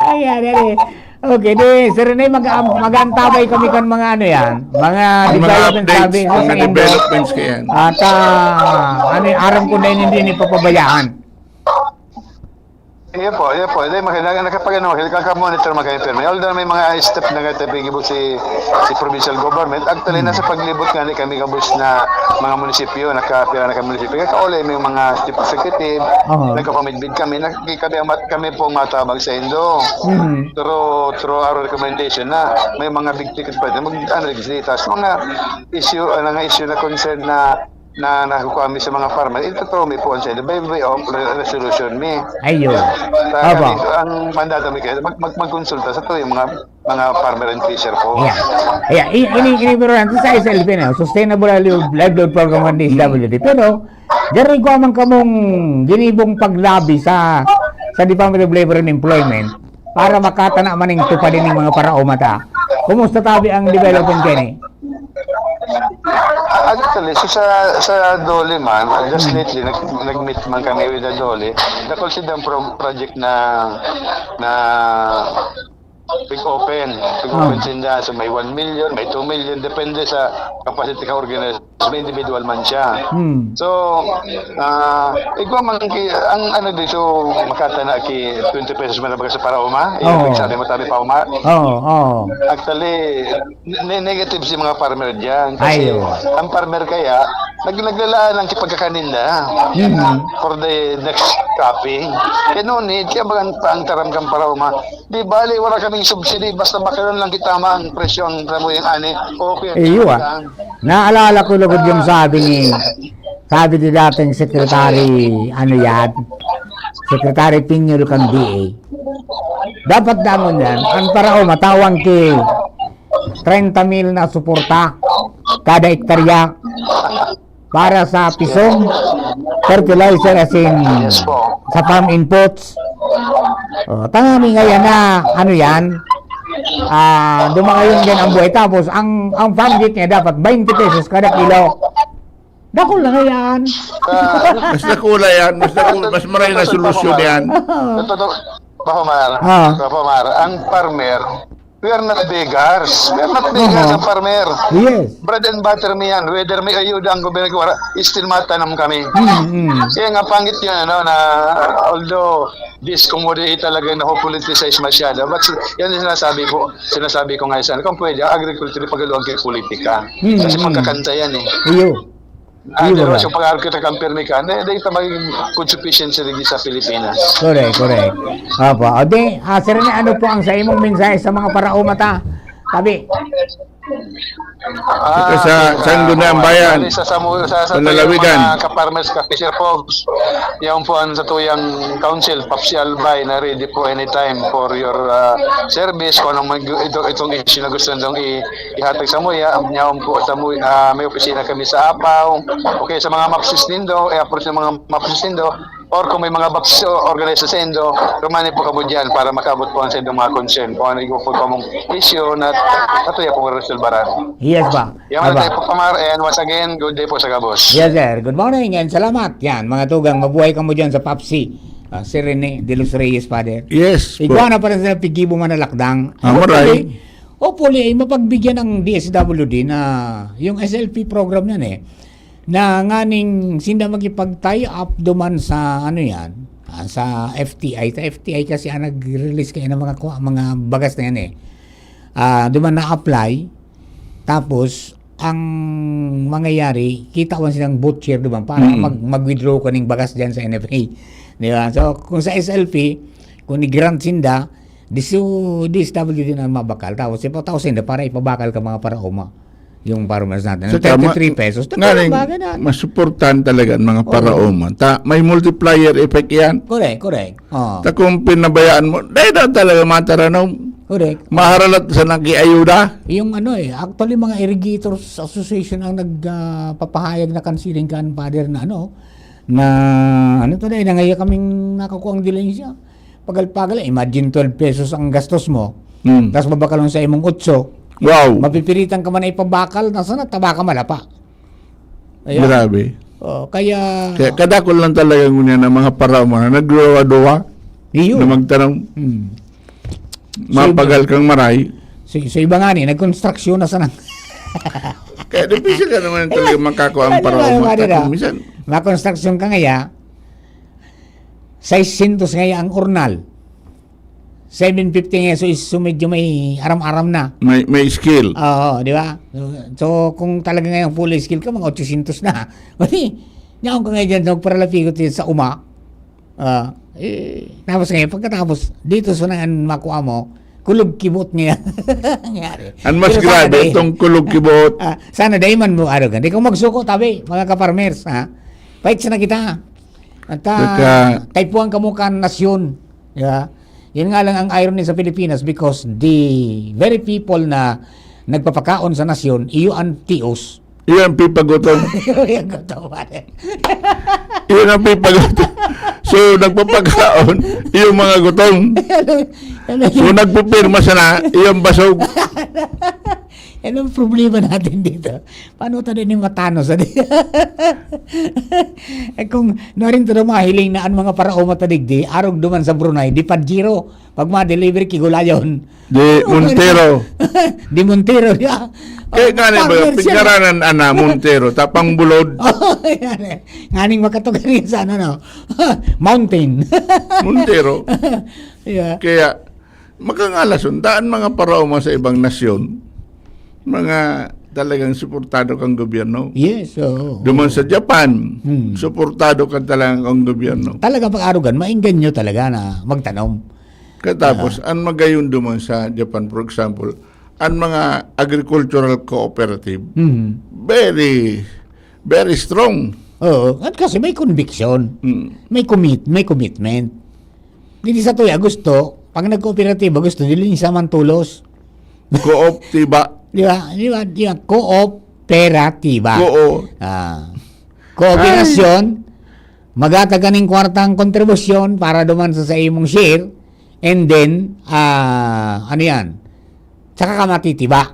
Ayan, dali. Okay, di, Sir Rene, mag-, mag-aantabay kami kan mga ano yan, mga Yung mga development updates, sabi sa mga Indo. developments kayan. At, ah, ano, aram ko na yun, hindi nipapabayaan. Iya po, iya po. Hindi, makailangan nakapag-ano, makailangan ka monitor, makailangan permi. Although may mga step na nga tayo gibo si, si provincial government, actually, Hmm. nasa paglibot nga ni kami gabos na mga munisipyo, nakapira na kami munisipyo. Kaya kauli, may mga chief executive, Oo. nagkapamidbid kami, na, kami, ang mat-, kami po ang matabag sa Indo. Hmm. Through, through our recommendation na may mga big ticket pa din, mag-, ano, legislators, mga issue, ano nga issue na concern na na nakukuha mi sa mga farmer, ito to, may puwan sa inyo. By way of re-, resolution mi. Ayun. Sa Opo. kami, ang mandato mi kayo, mag-, mag-, magkonsulta sa to, yung mga, mga farmer and fisher po. Yeah. Yeah, i-, ini, ini, pero yan, sa S L P na, Sustainable Livelihood Program ng D S W D. Pero, gari ko amang kamong ginibong paglabi sa, sa Department of Labor and Employment para makatana man ning tupad ning mga paraoma ta. Kumusta tabi ang development kani? Actually, so sa, sa DOLE man, uh, just Hmm. lately, nag-, nag-meet man kami with the DOLE. Dakul sidang pro-, project na, na, Pig-open. Pig-open Ah. sinda. So, may one million, may two million, depende sa capacity ka organization. May individual man siya. Hmm. So, ah, igwa man ki-, ang ano dito, makatana ki twenty pesos man ang baga sa paraoma. Oo. Yung sabi mo, tabi pa uma. Oo, oo. Actually, ne-, negative si mga farmer dyan. Kasi Ay, oo. ang farmer kaya, nag-, naglalaan ng kipagkakaninda Mhm. for the next cropping. Kaya no need, kaya baga ang, ang taram kang paraoma, di bali, wala kaming subsidy, basta makilan lang kita man, presyo ang samuyang ani, okay. Iyo, ah. Lang. Naalala ko lugod yung Ah. sabi ni, sabi ni dating secretary, ano yan? Secretary Piñol kan D A. Dapat dangon yan. Ang paraoma, tawang ki treinta mil na suporta kada hektarya para sa pisong, fertilizer, asin Yes po. sa farm inputs. Oh, tangani ngayon na, ano yan? Ah, dumangayon din ang buhay. Tapos, ang, ang farm gate niya dapat twenty pesos kada kilo. Dakul na nga yan. Ah, Mas dakula yan. Mas dakula. Mas maray na solusyon yan. Ito, ito, Papa Mar, Ah. Papa Mar, ang farmer, we are not beggars. We are not beggars, Aha. ang farmer. Yes. Bread and butter mi yan. Whether may ayuda ang gobyerno, wala, still matanam kami. Mm, mm. Kaya nga pangit yun, ano, na although this commodity talaga na politicize masyado, but yan yung sinasabi ko, sinasabi ko nga isa, kung pwede, ang agriculture, pagaluhan kayo politika. Mm, Kasi mm. pagkakanta yan eh. Iyo. Ah, Iyo, pero wala. sa pag-architect ang pirmi ka, na, na ito magiging food sufficiency lagi sa Pilipinas. Correct, correct. Opo. O di, ah, Sir Rene, ano po ang sa imong mensahe sa mga paraoma ta? Tabi. Ah, Ito sa, sa Sangguniang ah, Bayan. Sa, sa, sa, sa Panlalawigan. Mga ka-farmers, ka-fisher folks, yan po ang sa tuyang council, Papsi Albay, na ready po anytime for your ah, service. Kung anong mag-, ito, itong issue na gusto nitong i-, ihatag sa muya, yaon po sa muya, ah, may opisina kami sa Apaw. Okay, sa mga mapsis nindo, i-approach ng mga mapsis nindo, or kung may mga mapsis o organization sa indo, rumani po kamo dyan para makabot po ang sa indong mga concern. Kung ano yung po kamong issue na katuya pong resolbaran. Yes ba? Yan Aba. Tayo po, Pamar, and once again, good day po sa gabos. Yes, sir. Good morning and salamat. Yan, mga tugang, mabuhay kamo dyan sa Papsi. Ah, Sir Rene de los Reyes, Father. Yes, po. Igwa na pa rin sa pigibo man na lakdang. Ah, maray. Hopefully, hopefully, ay mapagbigyan ng D S W D na yung S L P program yan eh. Na nganing sinda makipag-tie up duman sa ano yan, ah, sa F T I. Sa F T I kasi ang nag-release kayo ng mga kuha, mga bagas na yan eh. Ah, duman na-apply. Tapos, ang mangyayari, kitawan silang voucher duman para Mm. mag-, mag-withdraw ka ning bagas dyan sa N F A. Di ba? So, kung sa S L P, kung ni-grant sinda, di su-, D S W D na mabakal. Tapos, ipataw sinda para ipabakal ka mga paraoma. Yung farmers natin. Ang Saka ma-, thirty-three pesos, nga talagang rin, bagay na. Masuportahan talaga ang mga Oo. paraoma. Ta-, may multiplier effect yan. Correct, correct. Oo. Ta kung pinabayaan mo, dahil na talaga mataranom. Correct. Maharalat sa nag-iayuda. Yung ano eh, actually, mga Irrigators Association ang nag, ah, papahayag na kansiling kan, Father, na ano, na ano to, dahil na ngayon kaming nakakuha ang dilensya. Pagal-pagal, imagine twelve pesos ang gastos mo. Hmm. Tapos babakalon sa imong otso. Wow. Mapipilitan ka man na ipabakal, nasa na, taba ka malapa. Ayan. Grabe. Oh, kaya Kaya kadakol lang talaga ngunyan ang mga paraoma na nagduwa-duwa Iyo. na magtanom. Hmm. Mapagal kang maray. So, so iba nga ni, nagkonstruksyon na sana. Kaya difícil ka naman talaga makakuha ang Ano ba, paraoma. ano ba? Kung minsan Makonstruksyon ka ngaya, seiscientos ngaya ang urnal. Seven fifty ngaya, so, is, so medyo may aram-aram na. May, may skill. Oo, di ba? So, so, kung talaga ngayong fully skill ka, mga ochocientos na. Kasi, nyaon ka ngayon dyan, nagparalapigot yun sa uma. Ah, eh, tapos ngayon, pagkatapos, dito sa nang makuha mo, kulog kibot niya. Nangyari. Ang mas Pero sana grabe, dai-, itong kulog kibot. Ah, sana dai man mo, ano, hindi ko magsuko, tabi, mga kaparmers, ha? Fight na kita. At, ah, Teka. Kaipuhan kamo kan nasyon. Di ba? Yun nga lang ang irony sa Pilipinas because the very people na nagpapakaon sa nasyon, iyo ang tios. Iyo ang pipagutom. Iyo ang gutom, pare. Iyo ang pipagutom. So, nagpapakaon, iyo mga gutom. Ano, ano, So, nagpipirma sana, iyo ang basog. Yan ang problema natin dito. Paano tayo ni Matano sa di-, Eh, kung narin to na mahiling na ang mga paraoma ta digdi, arog duman sa Brunei, di Pajero. Pag ma-deliver ki gulayon. Di Montero. Di Montero, di ba? Kaya Oh, gani ba, partner siya. Pigaranan ana, Montero, tapang bulod. Oh, yan eh. Nganing makatugan yun sa ano, no? Mountain. Montero. Yeah. Kaya, makangalason, daan mga paraoma sa ibang nasyon, mga talagang suportado kang gobyerno. Yes, oo. Duman sa Japan, Hmm. suportado ka talaga kang gobyerno. Talaga pag-arugan, maengganyo talaga na magtanom. Katapos, Ah. ang magayon duman sa Japan, for example, ang mga agricultural cooperative, Hmm. very, very strong. Oo, at kasi may conviction. Hmm. May commit-, may commitment. Dili sa tuya gusto, pag nagkooperatiba gusto, dili ni sa man tulos. Kooptiba. Di ba? Di ba? Di ba? Kooperatiba. Koo. Ah. Kooperasyon, Ay. magatag ka ning kwartang kontribusyon para duman sa, sa imong share, and then, ah, ano yan? Tsaka ka matitiba.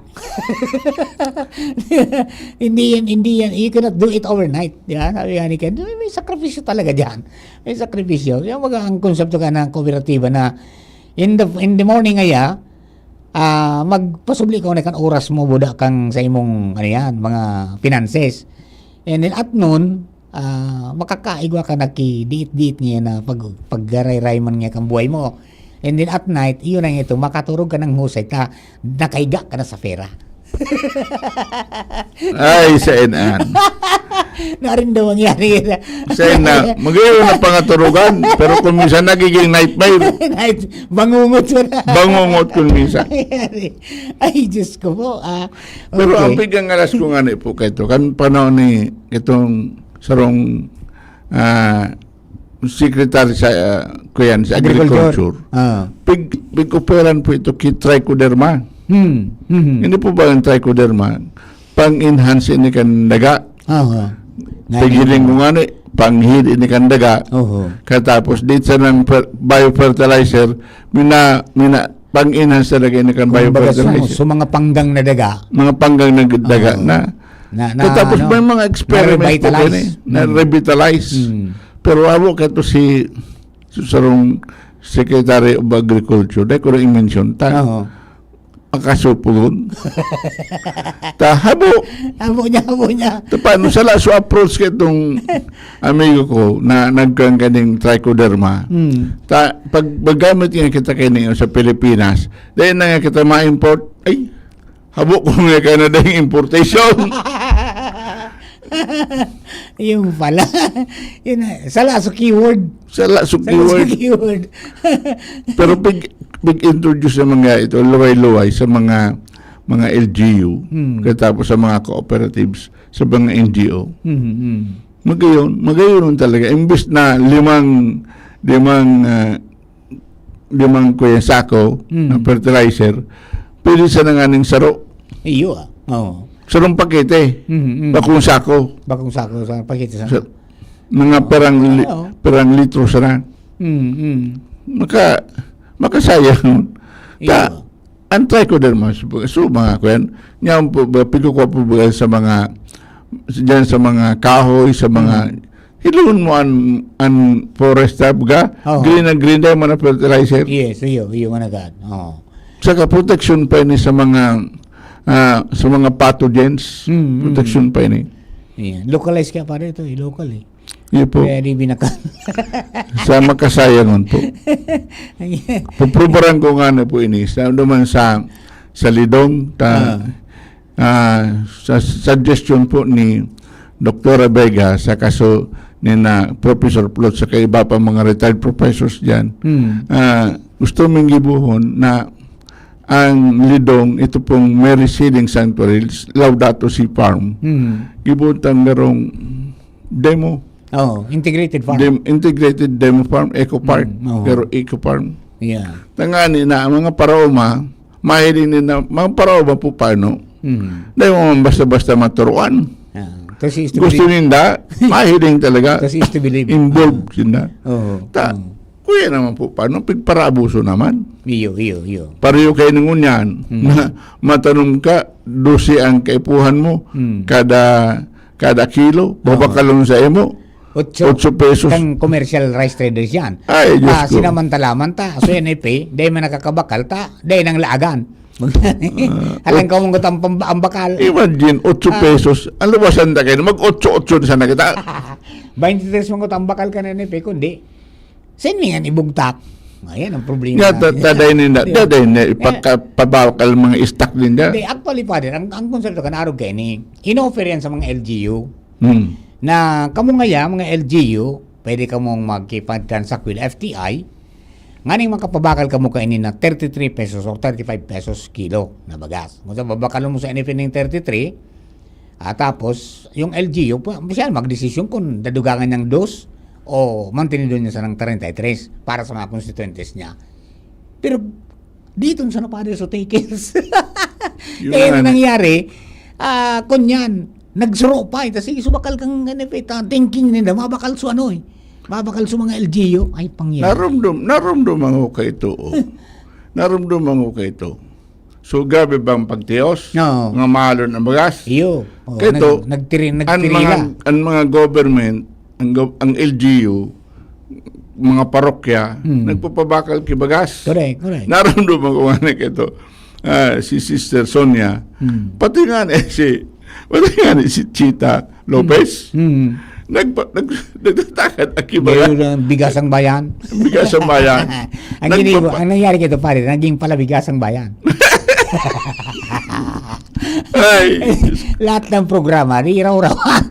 Hindi yan, hindi yan. You cannot do it overnight. Di ba? Sabi nga ni Ken, may, may sakripisyo talaga dyan. May sakripisyo. Yung mga, ang konsepto ka ng kooperatiba na in the, in the morning aya, ah, magpasubli ka na kan oras mo, buda kang sa imong, ano yan, mga finances. And then at noon, ah, makakaigwa ka nagki-diit-diit niya na pag-, paggarayray man niya kang buhay mo. And then at night, iyon ang ito, makaturog ka ng husay ta, nakahiga ka na sa pera. Ay, sa enan. Narin daw mangyari yun. Sa enan, magayon na pangaturugan, pero kung minsan nagiging nightmare. Night, bangungot mo na. Bangungot kung minsan. Ay, Diyos ko po, ah. Pero Okay. ang pigangalas ko nga ni po kaito, kan panahon ni itong sarong, ah, secretary sa, ah, kuyan, sa Agriculture. agriculture. Ah. Pig-, pig-operan po ito ki trichoderma. Hmm. Mhm. Hindi po ba ang trichoderma? Pang-enhance ini kan daga. Aha. Pighiling ko nga ni, panghid ini kan daga. Oho. Katapos, di sa ng fer-, biofertilizer, mina-, mina-, pang-enhance talaga ini kan Kumbaga, biofertilizer. so, so mga panggang na daga. Mga panggang na daga Oo. na. Na, na, Katapos, ano, may mga experiment po na-revitalize. kini, na Mm. revitalize. Mm. Pero amo kato si, si sarong Secretary of Agriculture, dahil ko na i-mention, ta, Oo. makasupugon. Ta, habo. Habo niya, habo niya. Ta, paano sala so approach ka itong amigo ko na nagkuhan kaning trichoderma? Mm. Ta, pag magamit nga kita kayo sa Pilipinas, dahil na nga kita ma-import, ay, habo ko nga ka na dahil importation. Yung pala. Yun na. Sala sa keyword. Sala sa Sala sa keyword. keyword. Pero pag, pag-introduce sa mga ito, luway-luway sa mga, mga L G U, Hmm. katapos sa mga cooperatives, sa mga N G O. Hmm, hmm. Magayon, magayon talaga. Imbis na limang, limang, ah, limang kuya sako Hmm. na fertilizer, pwede sa nanganing saro. Iyo, ah. Oo. Sarong pakete. Hmm, hmm. Bakong sako. Bakong sako, sa pakete sa Sa, mga perang li-, Oo. perang litro sana. Hmm, hmm. Maka-, makasayang. Ta-, Iyo. ang trichoderma, so, mga kuyan, niya po ba, pigkukwa po ba sa mga, diyan sa mga kahoy, sa mga, Mm. hiluhon mo an, an forest, ha, baga, Oo. green na green dahil mga fertilizer. Yes, iyo, iyo, managat. Oo. Saka protection pa ini sa mga, ah, sa mga pathogens. Mm, mm. Protection pa ini. Ayan. Localize kaya, pare, ito, eh, local, eh. Iyo po. Kaya di binakan. Sa makasayangon po. Ayan. Puprobaran ko nga na po ini. Sa, naman sa, sa Lidong, ta-, Ah. ah, sa suggestion po ni Doktora Vega, sa kaso ni na Professor Plot, sa iba pa mga retired professors dyan, Hmm. ah, gusto ming gibuhon na ang Lidong, ito pong Mary Sealing Sanctuary, Laudato Si Farm. Hmm. Gibuhon tang garong demo. Oo, integrated farm. Dem-, integrated demo farm, eco park, Mm, oo. pero eco farm. Yeah. Tangani na ang mga paraoma, mahiling nila, mga paraoma po paano? Mm. Dahil mo man basta-basta maturuan. Ah, kasi is to Gusto believe. ninda, mahiling talaga. Kasi is to believe. Involved Ah. sila. Oo, Ta-, oo. Kuya naman po, paano? Pigparabuso naman. Iyo, iyo, iyo. Pareho kayo ng ngunyan Mm. na matanom ka, dose ang kaipuhan mo Mm. kada, kada kilo, Oo. babakalon sa imo. Otso. Otso pesos. Kang commercial rice traders yan. Ay, Diyos Ah, ko. Sinamantala man ta. So, N F A, dahil man nakakabakal ta, dahil nang laagan. Ah, Alang ot- ka mong gutang pamba-, ang bakal. Imagine, otso Ah. pesos. Ang luwasan na kayo, mag-otso-otso na sana kita. Twenty-three mong gutang bakal ka na N F A, kundi, saan nga ibugtak? Ayan ang problema. Nga, ta-, taday ninda, Di ba? taday na, Eh. ipagka-, pabakal mga stock ninda. Hindi, actually, Father, ang, ang konsepto ka, naarog kayo ni, in-offer yan sa mga L G U. Hmm. Na, kamo nga ya, mga L G U, pwede kamong mag-transact with F T I, nganing makapabakal kamo kaini na thirty-three pesos or thirty-five pesos kilo na bagas. Kung sa babakalon mo sa N F A ning thirty-three, ah, tapos, yung L G U, pa, siya magdesisyon kung dadugangan niyang dos o mantinidon niya sa ng thirty-three para sa mga constituentes niya. Pero, dito sa napader sa takers. Yun Kaya nga na ni- nangyari, ah, kunyan, nagsuro pa, ito, sige, subakal kang N F A, ta-, thinking nila, mabakal sa ano eh. Mabakal sa mga L G U, ay pangyari. Narumdum-, narumduman ko kay ito, oh. Narumduman ko kay ito. So, grabe bang pagtios? Oo. Nga mahalon ang bagas? Iyo. Oo, Kay ito, nag-, nagtiri-, ang nagtirila. mga, ang mga government, ang gov-, ang L G U, mga parokya, Hmm. nagpapabakal ki bagas. Correct, correct. Narumduman ko nga na kay ito. Ah, si Sister Sonia, Hmm. pati nga ni si, pati nga ni si Chita Lopez, Hmm. nagpa-, nag-, nagtatakad aki bayan. Meron ng bigas ang bayan. Bigas ang bayan. Ang Nagpapa- giniwa-, ang nangyari kay ito, pare, naging palabigas ang bayan. Ay. Lahat ng programa, di raw-rawan.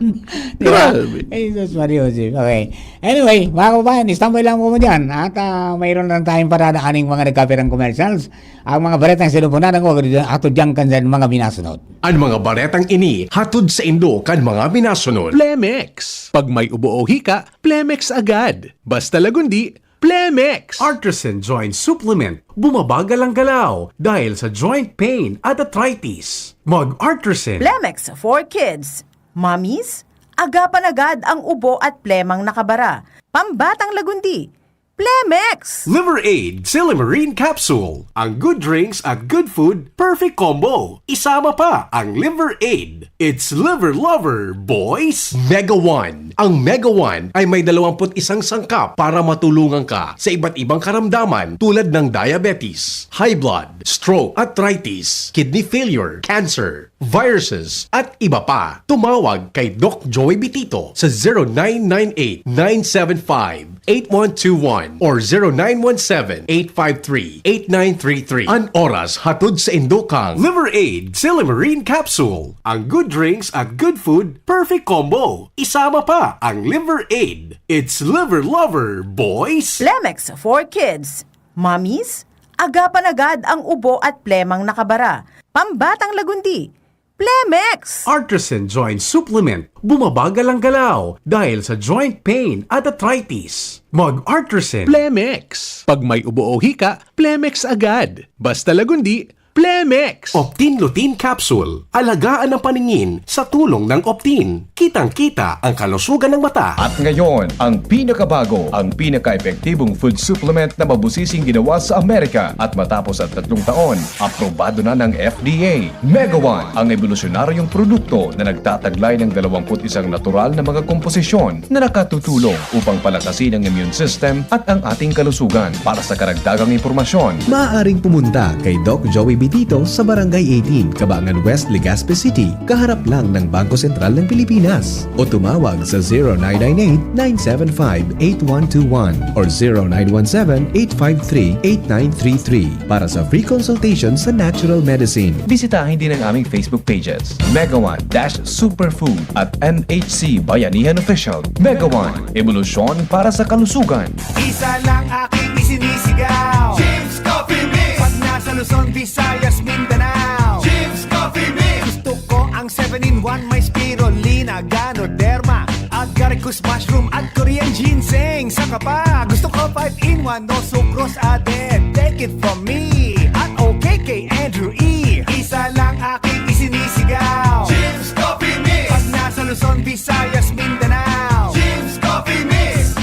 Di ba? Grabe. Eh, Jesus Maria Joseph. Okay. Anyway, mga kababayan, standby lang po mo dyan. At, ah, mayroon lang tayong paradaaning mga nagkapirang commercials. Ang mga baretang sinupunan ng wag dito, ato dyan kan dyan mga binasunod. Ang mga baretang ini, hatod sa indo kan mga binasunod. Plemex. Pag may ubo o hika, Plemex agad. Basta lagundi, Plemex. Artisan Joint Supplement. Bumabagal ang galaw dahil sa joint pain at arthritis. Mag Artisan. Plemex for kids. Mommies, agapan agad ang ubo at plemang nakabara. Pambatang lagundi. Plemex! Liver Aid Silymarin Capsule. Ang good drinks at good food, perfect combo. Isama pa ang Liver Aid. It's Liver Lover, boys! Mega One. Ang Mega One ay may dalawampu't isang sangkap para matulungan ka sa iba't ibang karamdaman tulad ng diabetes, high blood, stroke, arthritis, kidney failure, cancer, viruses, at iba pa. Tumawag kay Doc Joey Bitito sa zero nine nine eight, nine seven five, eight one two one or zero nine one seven, eight five three, eight nine three three. An oras hatod sa indo kang Liver Aid Silymarin Capsule. Ang good drinks at good food, perfect combo. Isama pa ang Liver Aid. It's Liver Lover, boys! Plemex for kids. Mommies, agapan agad ang ubo at plemang nakabara. Pambatang lagundi. Plemex! Artisan Joint Supplement. Bumabagal ang galaw dahil sa joint pain at arthritis. Mag Artisan. Plemex. Pag may ubo o hika, Plemex agad. Basta lagundi, Plemex. Optin Lutein Capsule. Alagaan ang paningin sa tulong ng Optin. Kitang-kita ang kalusugan ng mata. At ngayon, ang pinakabago, ang pinaka-epektibong food supplement na mabusising ginawa sa Amerika at matapos ang tatlong taon, aprobado na ng F D A. Mega One, ang ebolusyonaryong produkto na nagtataglay ng dalawampu't isang natural na mga komposisyon na nakatutulong upang palakasin ang immune system at ang ating kalusugan. Para sa karagdagang impormasyon, maaaring pumunta kay Doc Joey Bitito sa Barangay eighteen, Cabangan West, Legazpi City, kaharap lang ng Bangko Sentral ng Pilipinas. O tumawag sa zero nine nine eight, nine seven five, eight one two one or zero nine one seven, eight five three, eight nine three three para sa free consultation sa natural medicine. Bisitahin din ang aming Facebook pages, Mega One dash Superfood at M H C Bayanihan Official. Mega One, ebolusyon para sa kalusugan. Isa lang aking isinisigaw. Jim's Coffee Mix. Pag nasa Luzon, Visayas, Mindanao. Jim's Coffee Mix. Gusto ko ang seven-in-one, may spirulina, ganoderma, agaricus mushroom at Korean ginseng. Saka pa, gusto ko five-in-one, no sucrose added. Take it from me, at okay kay Andrew E. Isa lang aking isinisigaw. Jim's Coffee Mix. Pag nasa Luzon, Visayas, Mindanao. Jim's Coffee Mix.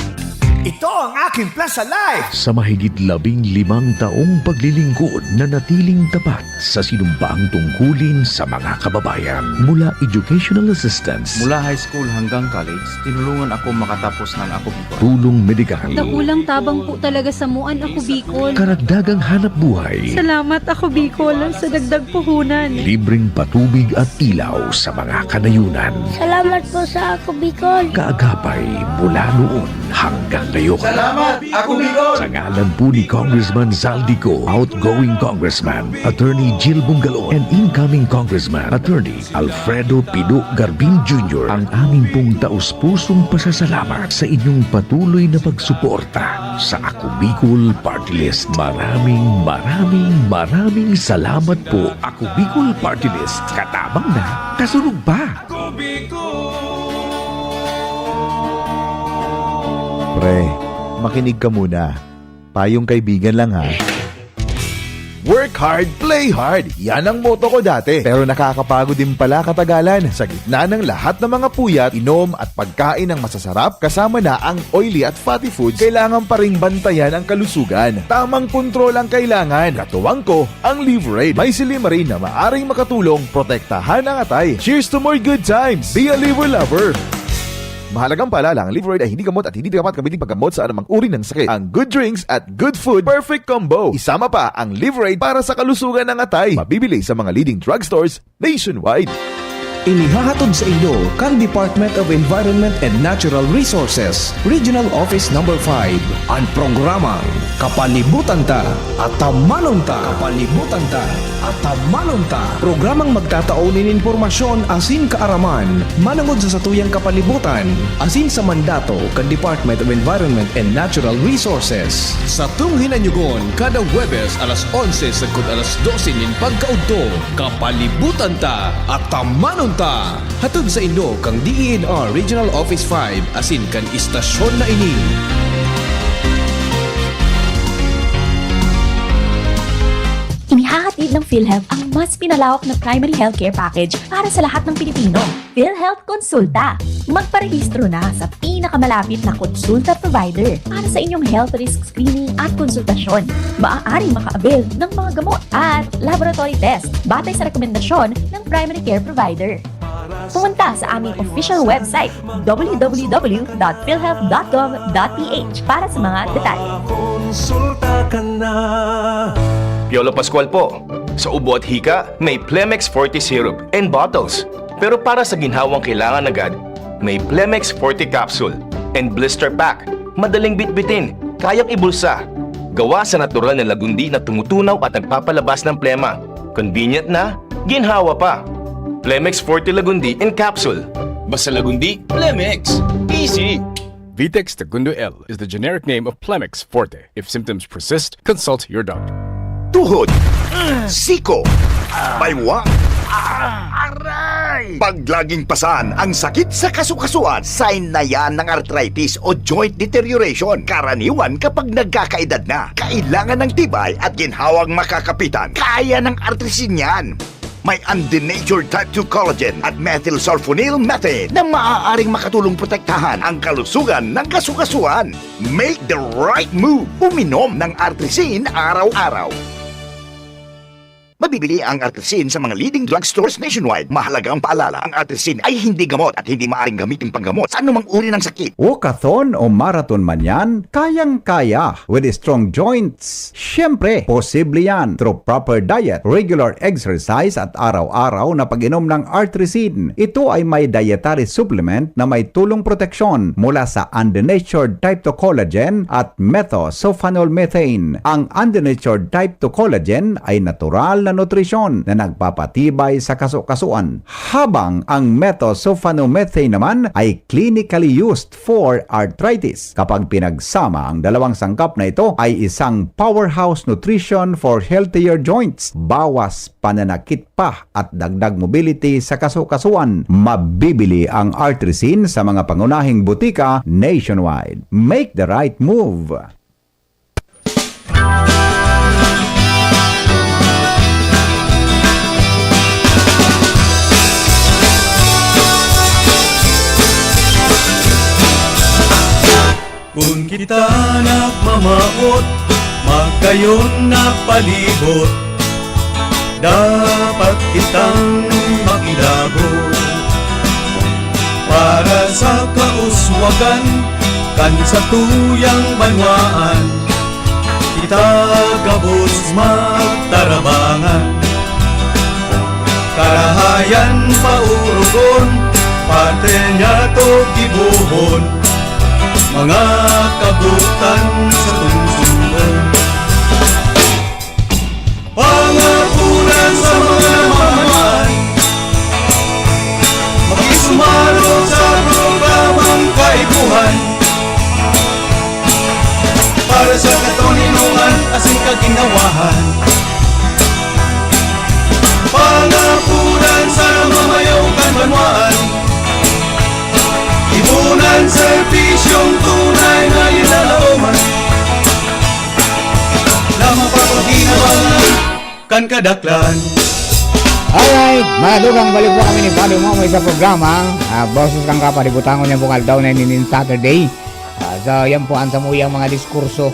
Ito ang aking Nasa live! Sa mahigit labing limang taong paglilingkod, nanatiling tapat sa sinumpaang tungkulin sa mga kababayan. Mula educational assistance, mula high school hanggang college, tinulungan ako makatapos ng Ako Bicol. Tulong medikal, dakulang tabang po talaga samo an Ako Bicol. Karagdagang hanap buhay. Salamat, Ako Bicol, sa dagdag puhunan. Libreng patubig at ilaw sa mga kanayunan. Salamat po sa Ako Bicol. Kaagapay mula noon hanggang ngayon. Salamat, Ako Bicol! Sa ngalan po ni Congressman Zaldy Co, outgoing Congressman Attorney Jill Bungalon, and incoming Congressman Attorney Alfredo Pido Garbin Junior, ang amin pong taus-pusong pasasalamat sa inyong patuloy na pagsuporta sa Ako Bicol Party List. Maraming, maraming, maraming salamat po, Ako Bicol Party List. Katabang na, kasunod pa! Pre, makinig ka muna. Payong kaibigan lang, ha. Work hard, play hard. Yan ang motto ko dati. Pero nakakapagod din pala katagalan. Sa gitna ng lahat ng mga puyat, inom at pagkain ng masasarap, kasama na ang oily at fatty foods, kailangan pa ring bantayan ang kalusugan. Tamang kontrol ang kailangan. Katuwang ko, ang Liveraid. May silymarin na maaring makatulong protektahan ang atay. Cheers to more good times! Be a Liver Lover! Mahalagang paalala, ang Liveraid ay hindi gamot at hindi dapat gamitin paggamot sa anumang uri ng sakit. Ang good drinks at good food, perfect combo. Isama pa ang Liveraid para sa kalusugan ng atay. Mabibili sa mga leading drugstores nationwide. Inihahatod sa inyo kan Department of Environment and Natural Resources, Regional Office Number five, an programang Kapalibutan Ta, Atamanon Ta. Kapalibutan Ta, Atamanon Ta. Programang magtatao nin impormasyon asin kaaraman manongod sa satuyang kapalibutan asin sa mandato kan Department of Environment and Natural Resources. Satong hinanyugon kada Huwebes alas onse sagkod alas dose nin pagkaudto, Kapalibutan Ta, Atamanon Ta. Hatod sa inyo kan D E N R Regional Office five asin kan istasyon na ini. Inihahatid ng PhilHealth ang mas pinalawak na primary healthcare package para sa lahat ng Pilipino. PhilHealth Konsulta. Magparehistro na sa pinakamalapit na konsulta provider para sa inyong health risk screening at konsultasyon. Maaaring maka-avail ng mga gamot at laboratory test batay sa rekomendasyon ng primary care provider. Pumunta sa aming official website, w w w dot philhealth dot gov dot p h, para sa mga detalye. Konsulta ka na. Piolo Pascual po. Sa ubo at hika, may Plemex Forte Syrup and bottles. Pero para sa ginhawang kailangan agad, may Plemex Forte Capsule and Blister Pack. Madaling bitbitin, kayang ibulsa. Gawa sa natural na lagundi na tumutunaw at nagpapalabas ng plema. Convenient na, ginhawa pa. Plemex Forte Lagundi in Capsule. Basta Lagundi, Plemex. Easy! Vitex Segundo L is the generic name of Plemex Forte. If symptoms persist, consult your doctor. Tuhod, siko, baywang, aray! Pag laging pasan ang sakit sa kasukasuan, sign na yan ng arthritis o joint deterioration. Karaniwan kapag nagkakaedad na, kailangan ng tibay at ginhawang makakapitan. Kaya ng Artrisin yan. May undenatured type two collagen at methylsulfonyl methane na maaaring makatulong protektahan ang kalusugan ng kasukasuan. Make the right move. Uminom ng Artrisin araw-araw. Mabibili ang Artrisin sa mga leading drugstores nationwide. Mahalagang paalala, ang Artrisin ay hindi gamot at hindi maaaring gamitin panggamot sa anumang uri ng sakit. Walkathon o marathon man yan, kayang-kaya with strong joints. Siyempre, posible yan through proper diet, regular exercise at araw-araw na pag-inom ng Artrisin. Ito ay may dietary supplement na may tulong proteksyon mula sa undenatured type two collagen at methosulfonol methane. Ang undenatured type two collagen ay natural na nutrisyon na nagpapatibay sa kasukasuan, habang ang methosulfonomethane naman ay clinically used for arthritis. Kapag pinagsama ang dalawang sangkap na ito, ay isang powerhouse nutrition for healthier joints, bawas pananakit pa at dagdag mobility sa kasukasuan. Mabibili ang Artrisin sa mga pangunahing butika nationwide. Make the right move! Kun Kita nagmamawot, magayon na palibot, dapat kitang makilabot. Para sa kauswagan kan satuyang banwaan, kita gabos magtarabangan. Karahayan paurugon, patrya niyato gibohon, mga kabutan sa tungsungan. Pangapuran sa mga mamayan, makisumaro sa programang kaipuhan. Para sa katoninongan asin kaginawahan. Pangapuran sa mamayo kan banwaan. Ibunan serbisyong tunay na ilalaoman. Na mapapaginabangan kan kadaklan. Alright, mga dugang, balik po kami ni Padre Momoy sa programa, ah, Boses kan Kapwa. Di butangon yan pong aldaw na inin Saturday. Ah, so, yan po ang samuyang mga diskurso.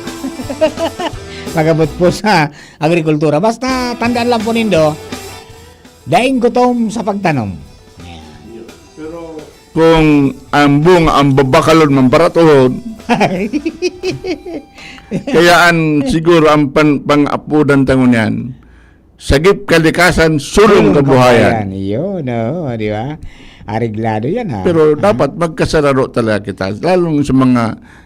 Pagabot po sa agrikultura. Basta, tandaan lang po nindo, daing gutom sa pagtanom. Pero kung ang bunga ang babakalon man baratuhon, kaya an siguro ang pan, pang-apudan tangon yan, sagip kalikasan, sulong kabuhayan. Iyo, no, di ba? Areglado yan, ha? Pero dapat magkasararo talaga kita, lalong sa mga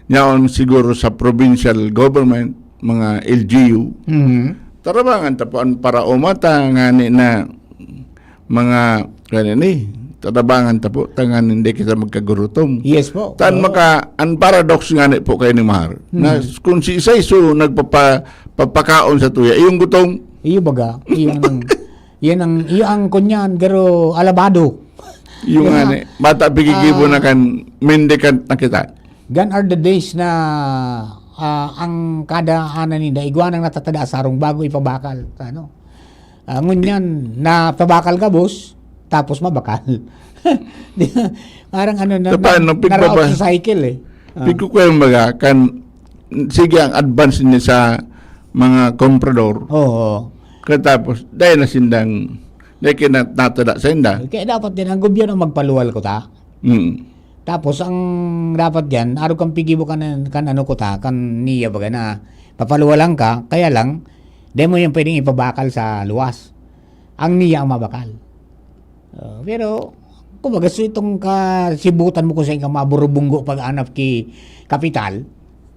yaon siguro sa provincial government, mga L G U. Mhm. Tarabangan ta po ang paraoma ta ngani na mga, ngani ni, tarabangan ta po, tangan hindi kita magkagurutom. Yes po. Tan Oo. maka, ang paradox ngani po kayo ni Mahar, na kung si Isaiso nagpapa, papakaon sa tuya, iyong gutom, Iyo baga, iyo ang, yan ang, iyo ang kunyan, garo alabado. yung Yeah. ngani, bata pigigibo Ah. na kan, mendicant na kita. Gone are the days na ah, ang kada ana ninda igwa nang natatada sa harong bago ipabakal. Ano? Ah, ngunyan, napabakal gabos, tapos mabakal. Di ba? Parang ano na, Paano? na, Pigbaba- naraot sa cycle eh. Ah. Pigkukwel baga, kan, sige ang advance niya sa mga komprador. Oo. Katapos, dahil na sindang, dahil kinatada sa inda. Kaya dapat din ang gobyerno magpaluwal ko ta. Mm. Tapos ang dapat diyan, arog kang pigibo kan, kan ano ko ta, kan niya baga na papaluwalan ka, kaya lang, di mo yung pwedeng ipabakal sa luwas. Ang niya ang mabakal. Ah, pero, kumbaga, so itong kasibutan mo kung saan ka maburubunggo pag-anap ki kapital,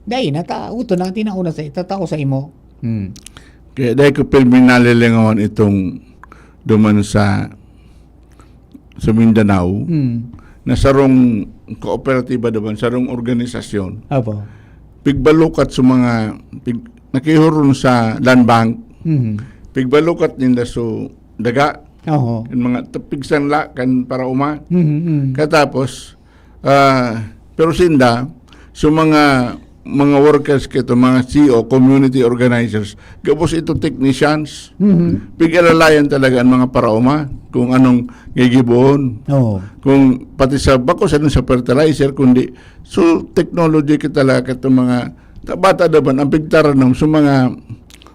dahil na ta, uto na, tinauna sa, itatao sa imo. Hmm. Kaya dahil ko pirmi nalilingawan itong duman sa sa Mindanao, Hmm. na sarong kooperatiba duman, sarong organisasyon, Apo. pigbalukat sa mga, pig, nakihuron sa land bank, Mhm. pigbalukat ninda so daga, Oho. yung mga tapigsanla kan paraoma. Mhm, mhm. Katapos, ah, pero sinda, so mga mga workers kito, mga C O, community organizers, gabos ito technicians, Mhm. pig-alalayan talaga ang mga paraoma kung anong gigibohon. Oo. Kung pati sa bako sa, sa fertilizer, kundi so technology kita talaga itong mga kabata naman ang pigtaranom sa mga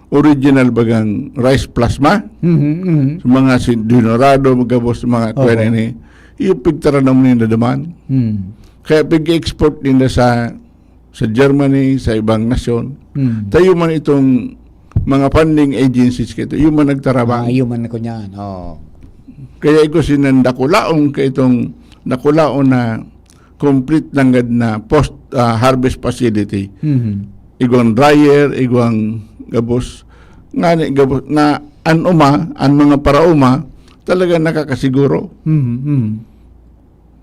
original bagang rice plasma, Mhm, mhm. sa mga si Dinorado, magabos sa mga Opo. kuwan ini, yung pigtaranom ninda naman. Hmm. Kaya pig-export ninda sa sa Germany, sa ibang nasyon. Hmm. Tayo man itong mga funding agencies kito, yung man nagtarabang. Ah, human ko niyan. Oo. Kaya iko sinan dakulaon ka itong dakulaon na complete langgad na post ah, harvest facility. Mhm. Igwang dryer, igwang gabos. Ngani gabos na an uma, an mga parauma, talaga nakakasiguro. Mhm, mhm.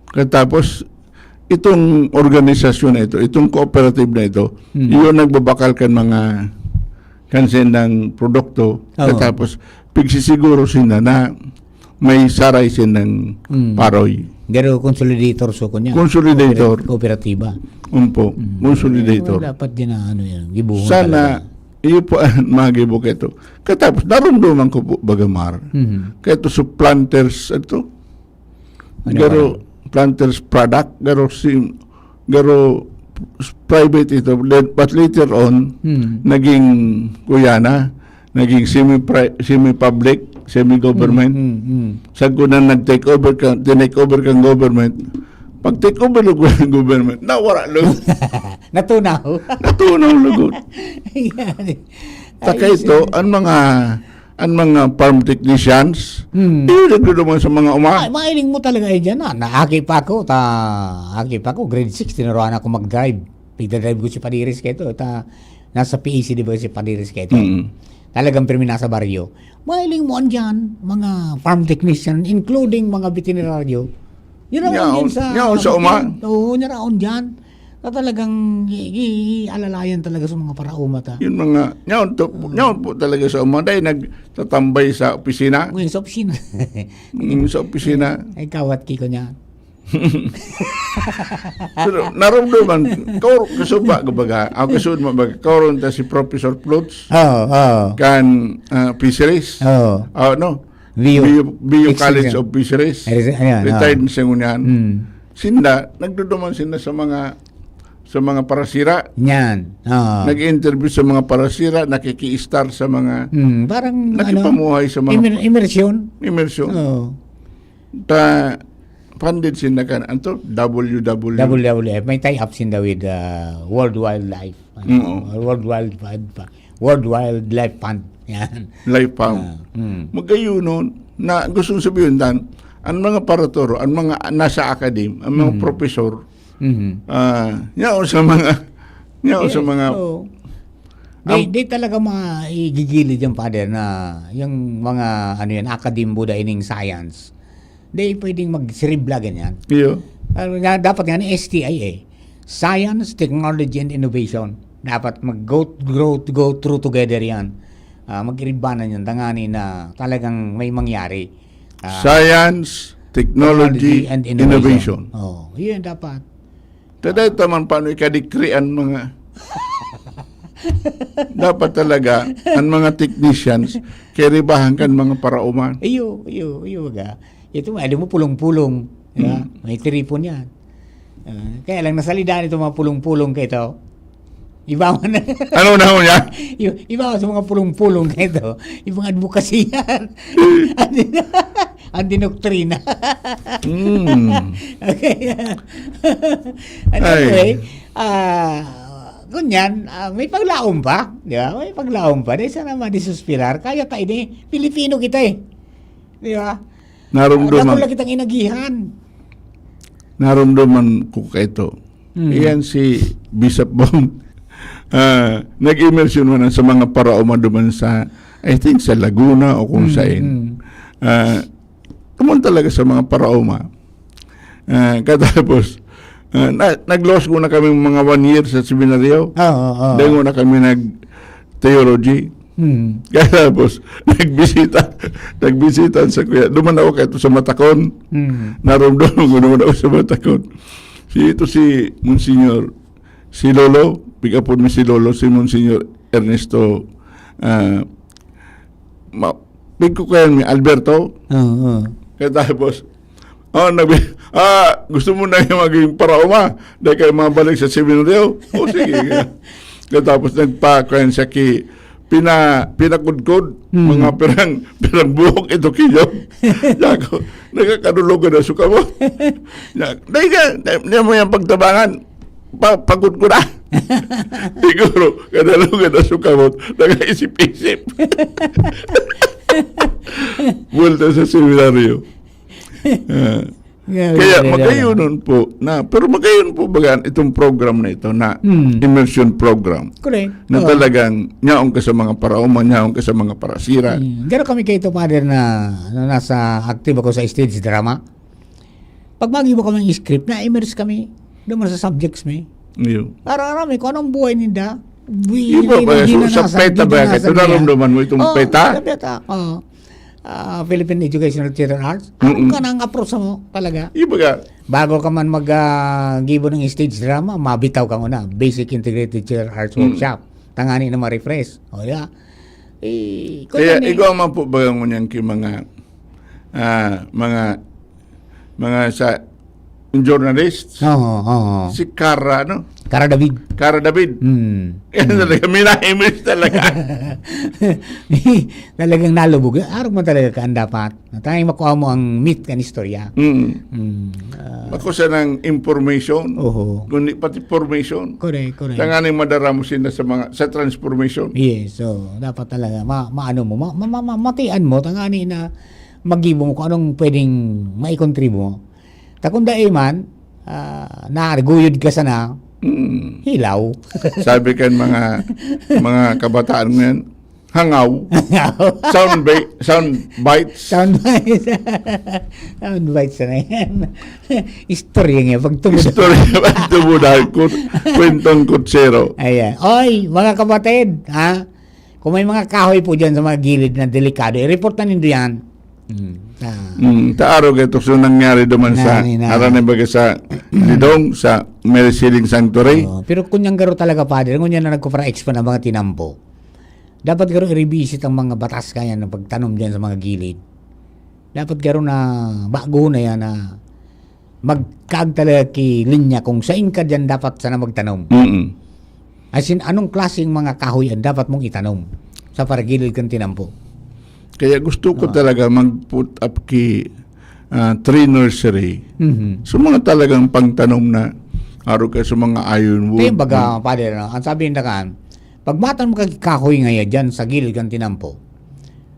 Katapos, itong organisasyon na ito, itong cooperative na ito, Hmm. iyon nagbabakal kan mga kan sindang produkto. Oo. Katapos, pigsisiguro sinda na may saray sindang Hmm. paroy. Garo consolidator so ko niya. Consolidator. Kooperatiba. Umpo, Hmm. consolidator. Well, dapat din na ano yan. Gibuhon Sana, talaga. iyo po ang magibo ka ito. Katapos, narumduman ko po, bagamar. Mhm. Kaya ito sa planters, ito, Ano garo planters product, garo si, garo private ito, but later on, Hmm. naging, kuya na, naging semi-pri-, semi-public, semi-government. Hmm, hmm, hmm. Sagkod na nag-take over ka, tinake over kang government, pag take over ng government, nawara lugod. Natunaw. Natunaw lugod. Yan. Taka Ayos ito, eh. ang mga, ang mga farm technicians, Hmm. yun nagduduman sa mga uma. Ay, mailing mo talaga eh dyan, ah. Naagi pa ako, ta-, agi pa ako, grade six, tinuruan ako mag-drive. Pigdadrive ko si Padiris kaito, ta, nasa P A C, di ba, si Padiris kaito? Mm. Talagang pirmi nasa baryo. Mailing mo andyan, mga farm technician, including mga veterinaryo. Yun ang Yaon, andyan sa yaon sa uma. Oo, yun ang andyan. Na talagang i-, i-, ialalayan talaga sa mga paraoma ta. Yun mga, yaon to, Hmm. yaon po talaga sa uma. Dahil nagtatambay sa opisina. Ngayon sa opisina. Mm, sa opisina. Ay, kawat kiko niya. Pero narumduman, kaor-, kasuba, kumbaga, ang kasunod mo, baga, kaoron ta si Professor Plutz, Oo, oo. kan, ah, Fisheries. Oo. Ah, no? Bio. Bio, Bio College Extension. of Fisheries. Ay, ayan, Retired oo. na siya ngunyan. Mm. Sinda, nagduduman sinda sa mga, sa mga parasira. Yan. Oo. Nag-interview sa mga parasira, nakiki-star sa mga Mm, parang, ano, nakipamuhay sa mga immer-, immersion. Immersion. Oo. Ta, funded sinda kan, anto? W W F. W W F. May tie-up sinda with, uh, World Wildlife. Ano? Oo. World Wildlife Fund. World Wildlife Fund. Yan. Life Fund. Ah, mm. Magayunon na gusto kong sabihin, Dan, ang mga paratoro, ang mga nasa academe, ang mga Mm. professor, Mhm. ah, yaon sa mga, yaon sa Yes, mga, oo. Di, ang di talaga maigigilid yan, Father, na yung mga, ano yan, academe, buda ining science. Di pwedeng magsiribla ganyan. Iyo. Ah, nga, dapat nga ni S T I eh. Science, technology, and innovation. Dapat mag-go, go, go through together yan. Ah, mag-iribanan yan. Tangani na talagang may mangyari. Ah, Science, technology, technology, and innovation. innovation. Oh, yun dapat. Taday taman paano ikadikrian mga dapat talaga ang mga technicians kay ribahan kan mga paraoman. Iyo, iyo, iyo, ga. Ito nga, alam mo, pulong-pulong, di ba? Hmm. May tiripon yan. Ah, kaya lang, nasalidaan itong mga pulong-pulong kito. Iba man. Ano na ho niya? Yung iba sa mga pulong-pulong nito, yung mga advocacy yan. Ang din-, ang dinoktrina. Mm. Okay. And Ay. anyway, ah, kunyan, ah, may paglaom pa, di ba? May paglaom pa. Dahil sana madisuspirar. Kaya tayo ni Pilipino kita eh. Di ba? Narumduman. Ah, dakula kitang inagihan. Narumduman ko kaito. Mm. Iyan si Bishop Bong. Ah, nag-immersion man sa mga paraoma duman sa, I think, sa Laguna o kung Mm, sain. mm. Ah, duman talaga sa mga paraoma. Ah, katapos, ah, na, nagluwas ko na kami mga one year sa seminaryo. Oo, oo. Dahil na kami nag-theology. Hmm. Kaya tapos, nagbisita, nagbisita sa kuya. Duman ako kaito sa Matakon. Hmm. Narumdum ko, duman ako sa Matakon. Si, ito si Monsignor, si Lolo, pig-apod mi si Lolo, si Monsignor Ernesto, ah, ma-, pig ko kaya mi, Alberto. Oo, oo. Kaya tapos, oh, nabi-, ah, gusto mo na yung maging paraoma? Dahil kayo mabalik sa seminaryo? O, sige. Katapos nagpa-, kuwan siya ki-, pina-, pinakudkod, Hmm. mga pirang, pirang buhok ito, kiyaw. Yako, nakakadulo ka na sa kamot. Ya-, dahil ka, dahil mo yung pagtabangan, pa-, pagod ko na. Siguro, kadalo ka na sa kamot, nakaisip-isip. Buwelta sa seminaryo. Ah. Yeah, Kaya yeah, yeah, magayonon po na, pero magayon po baga itong program na ito na Hmm. immersion program Correct. na Oo. talagang nyaong ka sa mga paraoma, nyaong ka sa mga parasira. Hmm. Garo kami kaito, Father, na, na nasa active ako sa stage drama. Pag magibo kami ng script, na-immerse kami doon sa subjects mi. Iyo. Para aram mi kung anong buhay ninda. Iba ba? So, sa PETA ba? Ito naramdaman mo itong Oo, PETA? sa PETA. Oo. Ah, Philippine Educational Theater Arts. Aram Mm-mm. ka na ang approach mo talaga. Iba ka. Bago ka man mag, ah, gibo ng stage drama, mabitaw ka muna. Basic Integrated Theater Arts Mm. Workshop. Tangani na ma-refresh. O, di ba? Eh, Kaya kung ano eh. ikaw man po baga ngunyan ki mga, ah, mga, mga sa, journalist, Oo, oo. si Kara, ano? Kara David. Kara David. Hmm. Yan talaga, minahimos talaga. Talagang nalubog. Arog man talaga ka, ang dapat. Tanging makuha mo ang meat kan istorya. Mm. Mm. Ah, Bako sa nang information, Oho. kundi pati formation. Correct, correct. Tanganing madara mo sila sa mga, sa transformation. Yes, so dapat talaga ma-, maano mo, ma-, ma-, ma-, mamatian mo, tangani na magibo mo kung anong pwedeng maikontribo mo. Ta kung dai man, ah, naarguyod ka sana, Mm. hilaw. Sabi kan mga, mga kabataan ngayon, hangaw. Sound bite, sound bites. Sound bites. Sound bites na yan. Istorya nga, pagtubod. Istorya, pagtubod, ah, kut-, kwentong kutsero. Ayan. Oy, mga kapatid, ha? Kung may mga kahoy po dyan sa mga gilid na delikado, i-report na nindo yan. Hmm. Ah. Mm, ta arog ito so nangyari duman sa, Nani na. Aran na baga sa Lidong, sa Mary Siling Sanctuary. Oo, pero kung yan garo talaga, Father, ngunyan na nagkupra-expo na mga tinampo. Dapat garo i-revisit ang mga batas kaya ng pagtanom dyan sa mga gilid. Dapat garo na bago na yan na magkaag talaga ki linya kung sain ka dyan dapat sana magtanom. Mm. As in, anong klaseng mga kahoy ang dapat mong itanom sa paragilid kan tinampo? Kaya gusto ko Oo. talaga mag-put up ki, ah, tree nursery. Mhm. So, mga talagang pangtanom na arog ka sa mga ironwood. Kaya baga, Father, no? Ang sabi nila kan, pag matan mo kag kahoy ngaya dyan sa gilid kan tinampo,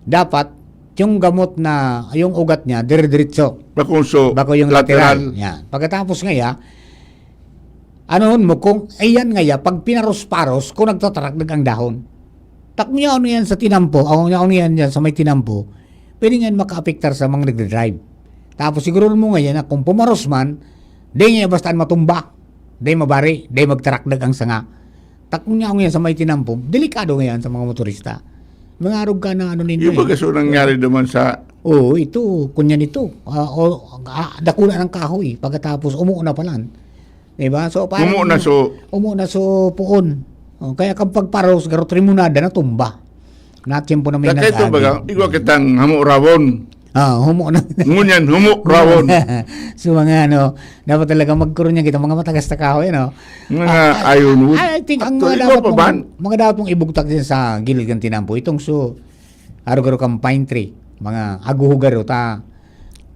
dapat yung gamot na, yung ugat niya, dire-diretso. Bakong so, Bako yung lateral. lateral. Yan. Pagkatapos ngaya, anohon mo kung iyan ngaya, pag pinaros-paros, kung nagtataragdag ang dahon. Takong yaon yan sa tinampo, ang yaon yan dyan sa may tinampo, pwede nga yan makaapektar sa mga nagdadrive. Tapos siguro mo ngayon na kung pumaros man, di niya bastaan matumba, di mabari, di magtarakdag ang sanga. Takong niya ngayon sa may tinampo, delikado ngayon sa mga motorista. Mga arog ka na ano ninyo Yung eh. baga so nangyari naman sa Oo, ito, kunyan ito. Ah, o, ah, dakula ng kahoy. Pagkatapos, umuuna pa lang. Diba? So, parang Umuuna so umu na so puon. Oh, kaya kang pagparos, garot rimonada na tumba. Natiyempo na may Sa kaito nag-agi. baga, igwa kitang hamurawon. Ah, humo na. Ngunyan, humo rawon. So, mga ano, dapat talaga magkaroon niya kita, mga matagas na kahoy, ano? Mga Ah, ironwood. I think ang Actually, mga dapat iba pa mong, man. mga dapat mong ibugtak din sa gilid ng tinampo, itong so, arog-arog kang pine tree, mga aguhugaro, ta,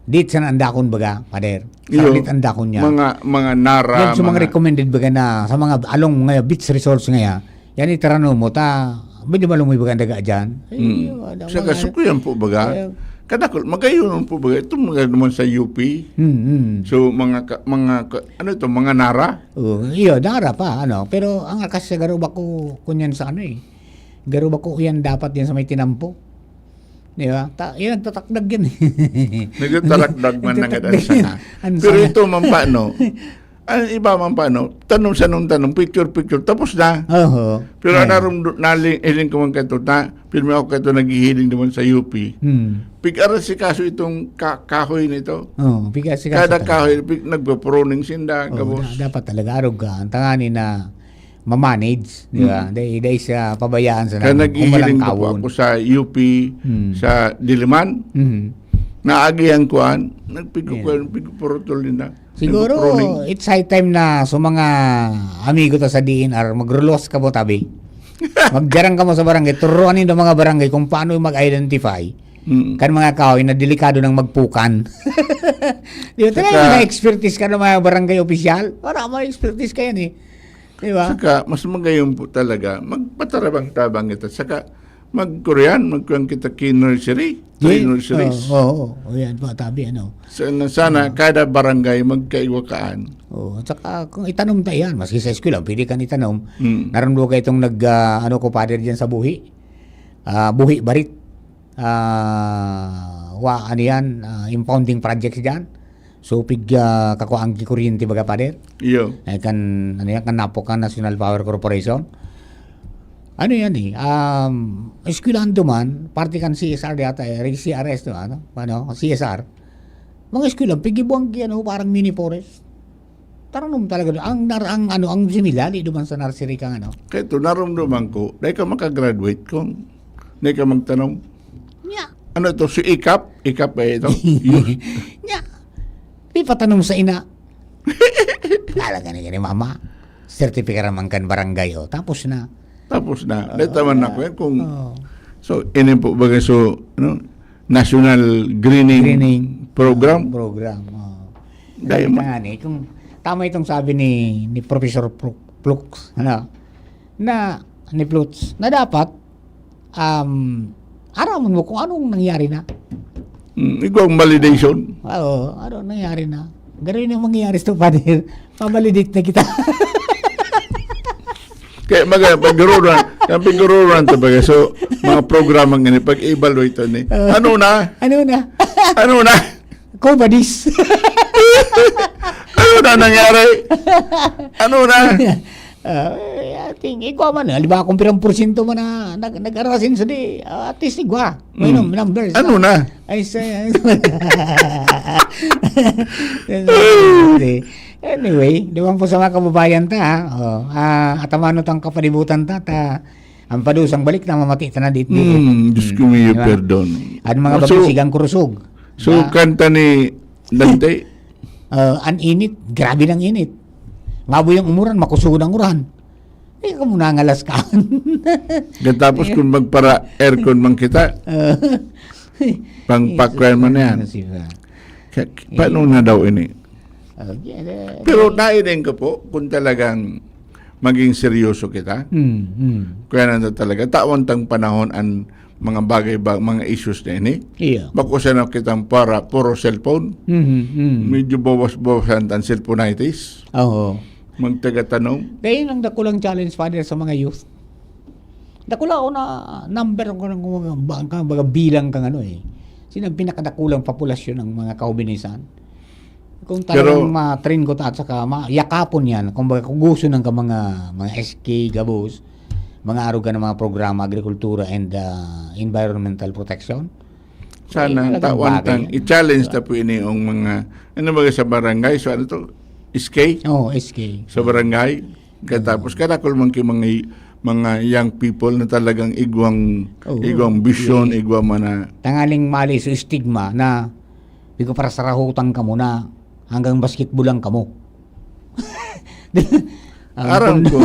dit sana ang dakon baga, Father. Iyo, Sarlit ang dakon niya. mga, mga nara, Yan sa mga mga recommended baga na, sa mga along nga beach resorts nga, yan itaranom mo, ta, medyo malungoy baga ang daga dyan. Ay, Mm. ano, Sa mga kasukuyan po baga, Kaya kadakol, magayon po baga, itong mga naman sa U P. Mm, mm. So, mga ka-, mga ka-, ano ito, mga nara? Oh, iyo, nara pa, ano. Pero ang akasya garo bako, kunyan sa ano eh. Garo bako yan dapat yan sa may tinampo. Di ba? Ta-, yan, nagtatakdag yan eh. Nagtatakdag man Nagtatakdag ang sanga. yan. Ang Pero sanga. ito man pa, no? Ang iba man pa, no? Tanom sa nung tanom, picture-picture, tapos na. Oho. Pero Ayan. narum-, nali-, hiling ko man kaito, na, pirmi ako kaito naghihiling naman sa U P. Hmm. Pig-arasikaso itong ka-, kahoy nito. Oo, pig-arasikaso Kada talaga. kahoy, pig-, nagpa-pruning sinda, Oo, gabos. da-, dapat talaga, arog ka. Ang tangani na ma-manage, di ba? Hmm. Dahil, dahil sa pabayaan sa Kaya namin, naghihiling na po kumalangkawon. ako sa U P, Hmm. sa Diliman. Mhm. Naagihan ko an, nagpigkukuan, Ayan. pigpurutol nila. Siguro, Nagpruning. it's high time na sa mga amigo ta sa D N R, magrulos ka mo tabi. Magjarang ka mo sa barangay, turuan nindo mga barangay kung paano mag-identify Mm. kan mga kahoy na delikado ng magpukan. Di ba? Talaga Saka mga expertise ka ng mga barangay opisyal. Para may expertise ka yan eh. Di ba? Saka, mas magayon po talaga, magpatarabang-tabang kita. Saka, magkurian, magkuhan kita ki nursery. Ki Yes. nurseries. Oo, oo, oo. O yan po, tabi, ano. Sana, sana, Ah. kada barangay, magkaiwakaan. Oo, at saka, kung itanom ta yan, maski sa eskwela, pwede kan itanom. Mm. Naramdaman ko itong nag, ah, ano ko, Father, dyan sa Buhi. Ah, Buhi Barit. Ah, wa, ano yan, ah, impounding projects dyan. So, pig, ah, kakuhaan ki kuryente baga, Father? Iyo. Eh, kan, ano yan, kan NAPOCA, National Power Corporation. Ano yan eh, um, eskwelahan duman, parte kan C S R di ata eh, C R S to, ano? Ano? C S R. Mga eskwela, pigibuang ki, ano, parang mini forest. Taranom talaga. Ang, nar-, ang, ano, ang similya, di duman sa nursery kang, ano? Kaya ito, narumduman ko, dahil ka makagraduate kung dahil ka magtanom. Nya. Ano to? Si ikap? Ikap ba ito? Nya. Di patanom sa ina. Talaga ni gani, mama. Sertipikar man kan barangay, oh. Tapos na. Tapos na. Dahil tama na ko yan kung... Oh. So, ini po bagay, so, ano, National Greening, Greening Program. Program. Oh. Dahil Sabi ma- ka nga ni, kung tama itong sabi ni, ni Professor Plu- Plux, ano, na, ni Plux, na dapat, um, araman mo kung anong nangyari na. Mm, igwang validation. Oo, ano nangyari na. Ganun yung mangyayari sa Father. Pabalidate na kita. Kaya mga paggururan, ang paggururan to bagay. So, mga programang ini, pag-evaluate ni. Ano na? Ano na? Ano na? Kobadis. Ano na nangyari? Ano na? Ah, I think, ikaw man, halimbawa kung pirang porsyento man na nag nag-arasin sa di, ah, at least igwa. May Mm. num- numbers. Ano na? Ay, sa... Anyway, duwang po sa mga kababayan ta, ha? Oh, ah, atamano tang kapalibutan ta, ta, ang padusang balik na mamati ta na dit. Hmm, Diyos ko, mio, Diba? perdon. At mga So, babisigang kurusog. So, kanta ni Dante, Ah, an init, grabe ng init. Maboy ang umuran, makusog ang uran. Eh, kamo nangalas ka. Katapos kung magpara aircon man kita, Ah, pang pakwan man yan. ano siya? Ka- Paano na daw ini? Okay, eh, Pero nailing ko po kung talagang maging seryoso kita. Hmm, hmm. Kaya na talaga, tawan tang panahon ang mga bagay ba, mga issues na ini. Iya. Bako siya nakitang para puro cellphone. Mhm, mhm. Medyo bawas-bawasan ang cellphoneitis. Oo. Magtagatanom. Kaya yun ang dakulang challenge, Father, sa mga youth. Dakula ko na number ko ng mga, mga, mga bilang kang ano eh. Sino ang pinakadakulang populasyon ng mga kahubinisan? Kung talagang Pero- ma-train ko ta at saka ma-, yakapon yan, kung baga kuguso ng ka mga, mga S K, gabos, mga aruga ng mga programa, agrikultura and ah, environmental protection. Sana Ay, talagang tawan bagay tang yan. i-challenge ta po ini ang mga, ano ba sa barangay? So ano to? S K? Oo, S K. Sa barangay. Katapos kadakol man ki mga, mga young people na talagang igwang, Oo. igwang vision, igwang mana. Tangaling mali sa stigma na, "Bigo, para sa rahutan kamo na, hanggang basketball lang kamo." Ang Aram puno, ko.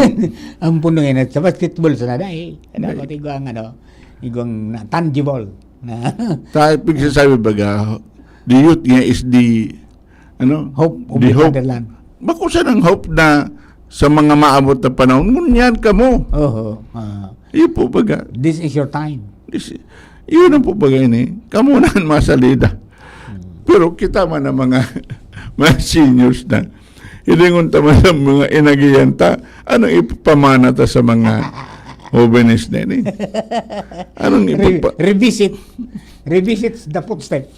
Ang puno ngayon, sa basketball, sa nada eh. Dapat igwang, ano, igwang na, tangible. Na, Sa pagsasabi baga, the youth nga is the, ano? Hope of The the hope. fatherland. Bako siya ng hope na sa mga maabot na panahon, ngunyan kamo. Oho. Ah. Iyo po baga. This is your time. Is- Yun ang po baga ini. Kamo na ang masalida. Pero kita man ang mga, mga seniors na. Hilingon ta man ang mga inagihan ta. Anong ipapamana ta sa mga jóvenes na ini? Anong Re- ipapa... revisit. Revisit the footsteps.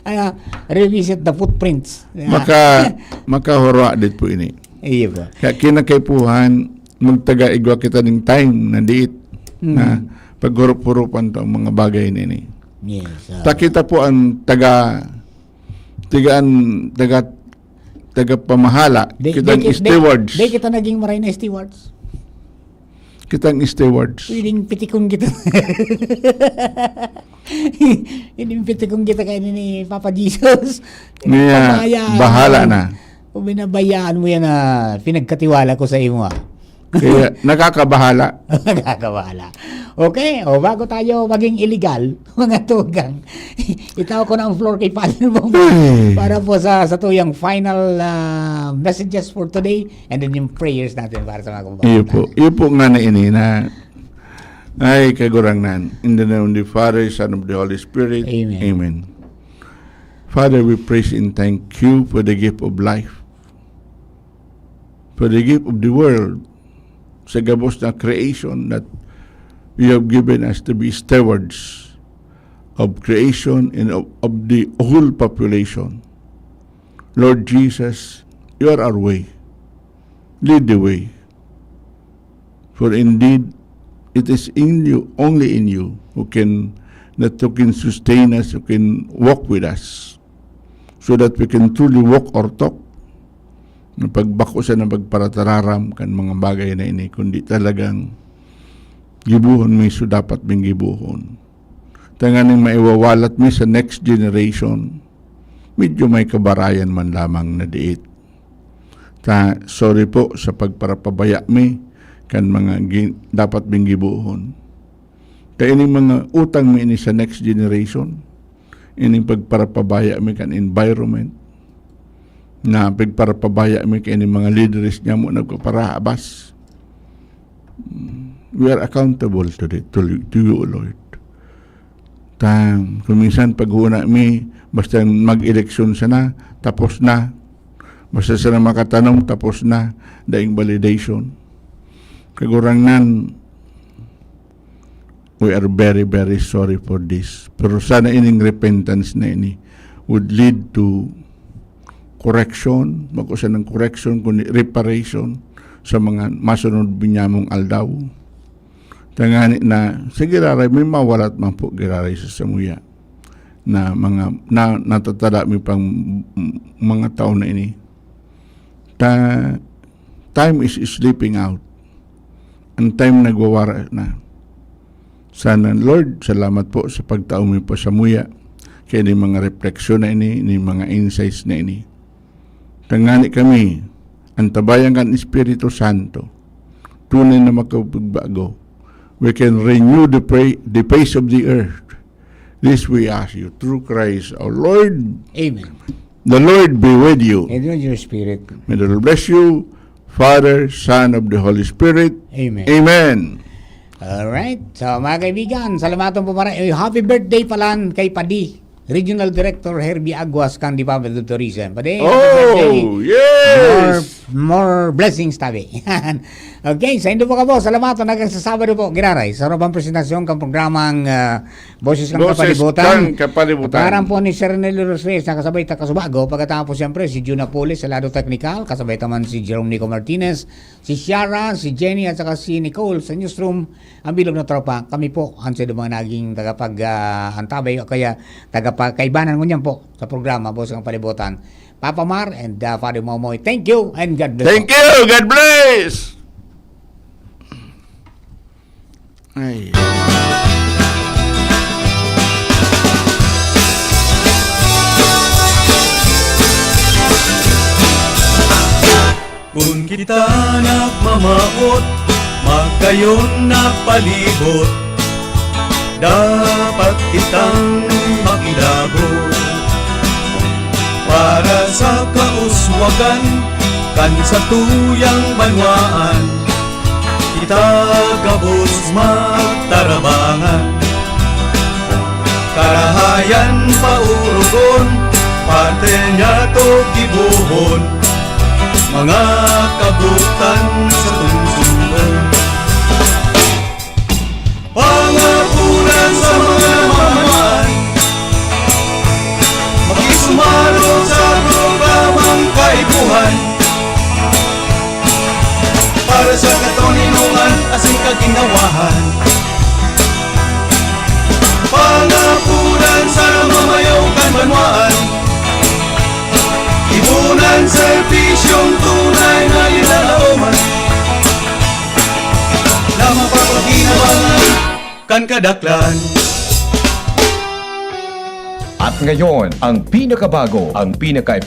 Ah, revisit the footprints. Yeah. Maka, makahurwa dit po ini. Iyo ba? Kaya kinakaipuhan, magtaga igwa kita ning time na diit Mm. na paghurup-hurupan to ang mga bagay nini. Yes. ah. Ta kita po ang taga, taga, taga, taga pamahala, Di, kitang di, di, stewards. Di kita naging maray na stewards. Kitang stewards. Pwedeng pitikon kita. Pwedeng pitikon kita kay ni Papa Jesus. Niya, Pabayaan bahala mo. na. O binabayaan mo yan na pinagkatiwala ko sa imo, ah. Kaya nakakabahala. Nakakabahala. Okay, o bago tayo maging illegal, mga tugang, itaw ko na ang floor kay Father Bong Ay. para po sa, sa tuyang final ah, messages for today and then yung prayers natin para sa mga kababayan Iyo po. natin. Iyo po nga na ini na ay kagurangnan. In the name of the Father, Son of the Holy Spirit. Amen. Amen. Father, we praise and thank you for the gift of life, for the gift of the world, sa gabos na creation that you have given us to be stewards of creation and of, of the whole population. Lord Jesus, you are our way. Lead the way. For indeed, it is in you, only in you, who can, that who can sustain us, who can walk with us, so that we can truly walk or talk. Na pagbako sa na pagparatararam kan mga bagay na ini, kundi talagang gibuhon mi so dapat ming gibuhon. Tanganing maiwawalat mi sa next generation, medyo may kabarayan man lamang na diit. Ta, sorry po sa pagparapabaya mi kan mga gi-, dapat ming gibohon. Kaya ining mga utang mi ini sa next generation, ining pagparapabaya mi kan environment, na pagparapabaya mi kan mga leaders niya mo nagpaparahabas. We are accountable to the, to, to you, O Lord. Ta, kung minsan paghuna mi, basta mag-eleksyon sana, tapos na. Basta sana makatanom, tapos na. Daing validation. Kagurangnan, we are very, very sorry for this. Pero sana ining repentance na ini would lead to correction, bako sanang correction, kundi reparation sa mga masunod binyamong aldaw. Tangani na, sige, raray, may mawalat man po, giraray sa samuya na mga, na, natatada mi pang m-, mga taon na ini. Ta-, time is slipping out. Ang time nagwawara na. Sana, Lord, salamat po sa pagtao mi po samuya. Kaya ni mga refleksyon na ini, ni mga insights na ini. Tangani kami, ang tabayan kan Espiritu Santo, tunay na makapagbago. We can renew the, pra-, the face of the earth. This we ask you through Christ our Lord. Amen. The Lord be with you. And with your spirit. May the Lord bless you, Father, Son of the Holy Spirit. Amen. Amen. Alright. So, mga kaibigan, salamaton po mara-, eh, happy birthday pala kay Padi, Regional Director Herbie Aguas kan Department of Tourism. Padi, happy birthday. Oh, yes. More, more blessings, tabi. Yan. Okay, saindo po kamo. Salamaton, hanggang sa Sabado po, giraray. Sa urabang presentasyon kan programang, ah, Boses kan Boses Kapalibutan. kan Kapalibutan. Pagkaaram po ni Sir Nelly Rosales, nakasabay ta kasubago. Pagkatapos, siyempre, si Jun Napoles sa lado teknikal. Kasabay ta man si Jerome Nico Martinez, si Shara, si Jenny, at saka si Nicole sa newsroom. Ang bilog na tropa, kami po, ang sa mga naging tagapag, ah, antabay o kaya tagapagkaibanan ngunyan po sa programa, Boses kan Kapalibutan. Papa Mar and, ah, Father Momoy, thank you and God bless Thank po. you. God bless. Ay. Kun kita nagmamawot, magkayon na palibot, dapat kitang makilabot. Para sa kauswagan kan satuyang banwaan, kita gabos magtarabangan. Karahayan paorogon, parte niya to gibohon, mga kabutan sa tungsungon. Pangapunan sa mga mamayan, makisumaro sa programang kaipuhan. Para sa katoninongan asin kaginawahan, pangapunan sa mamayo kan banwaan, ipunan serbisyong tunay na nilalaoman, na mapapakinabangan kan kadaklan. At ngayon, ang pinakabago, ang pinaka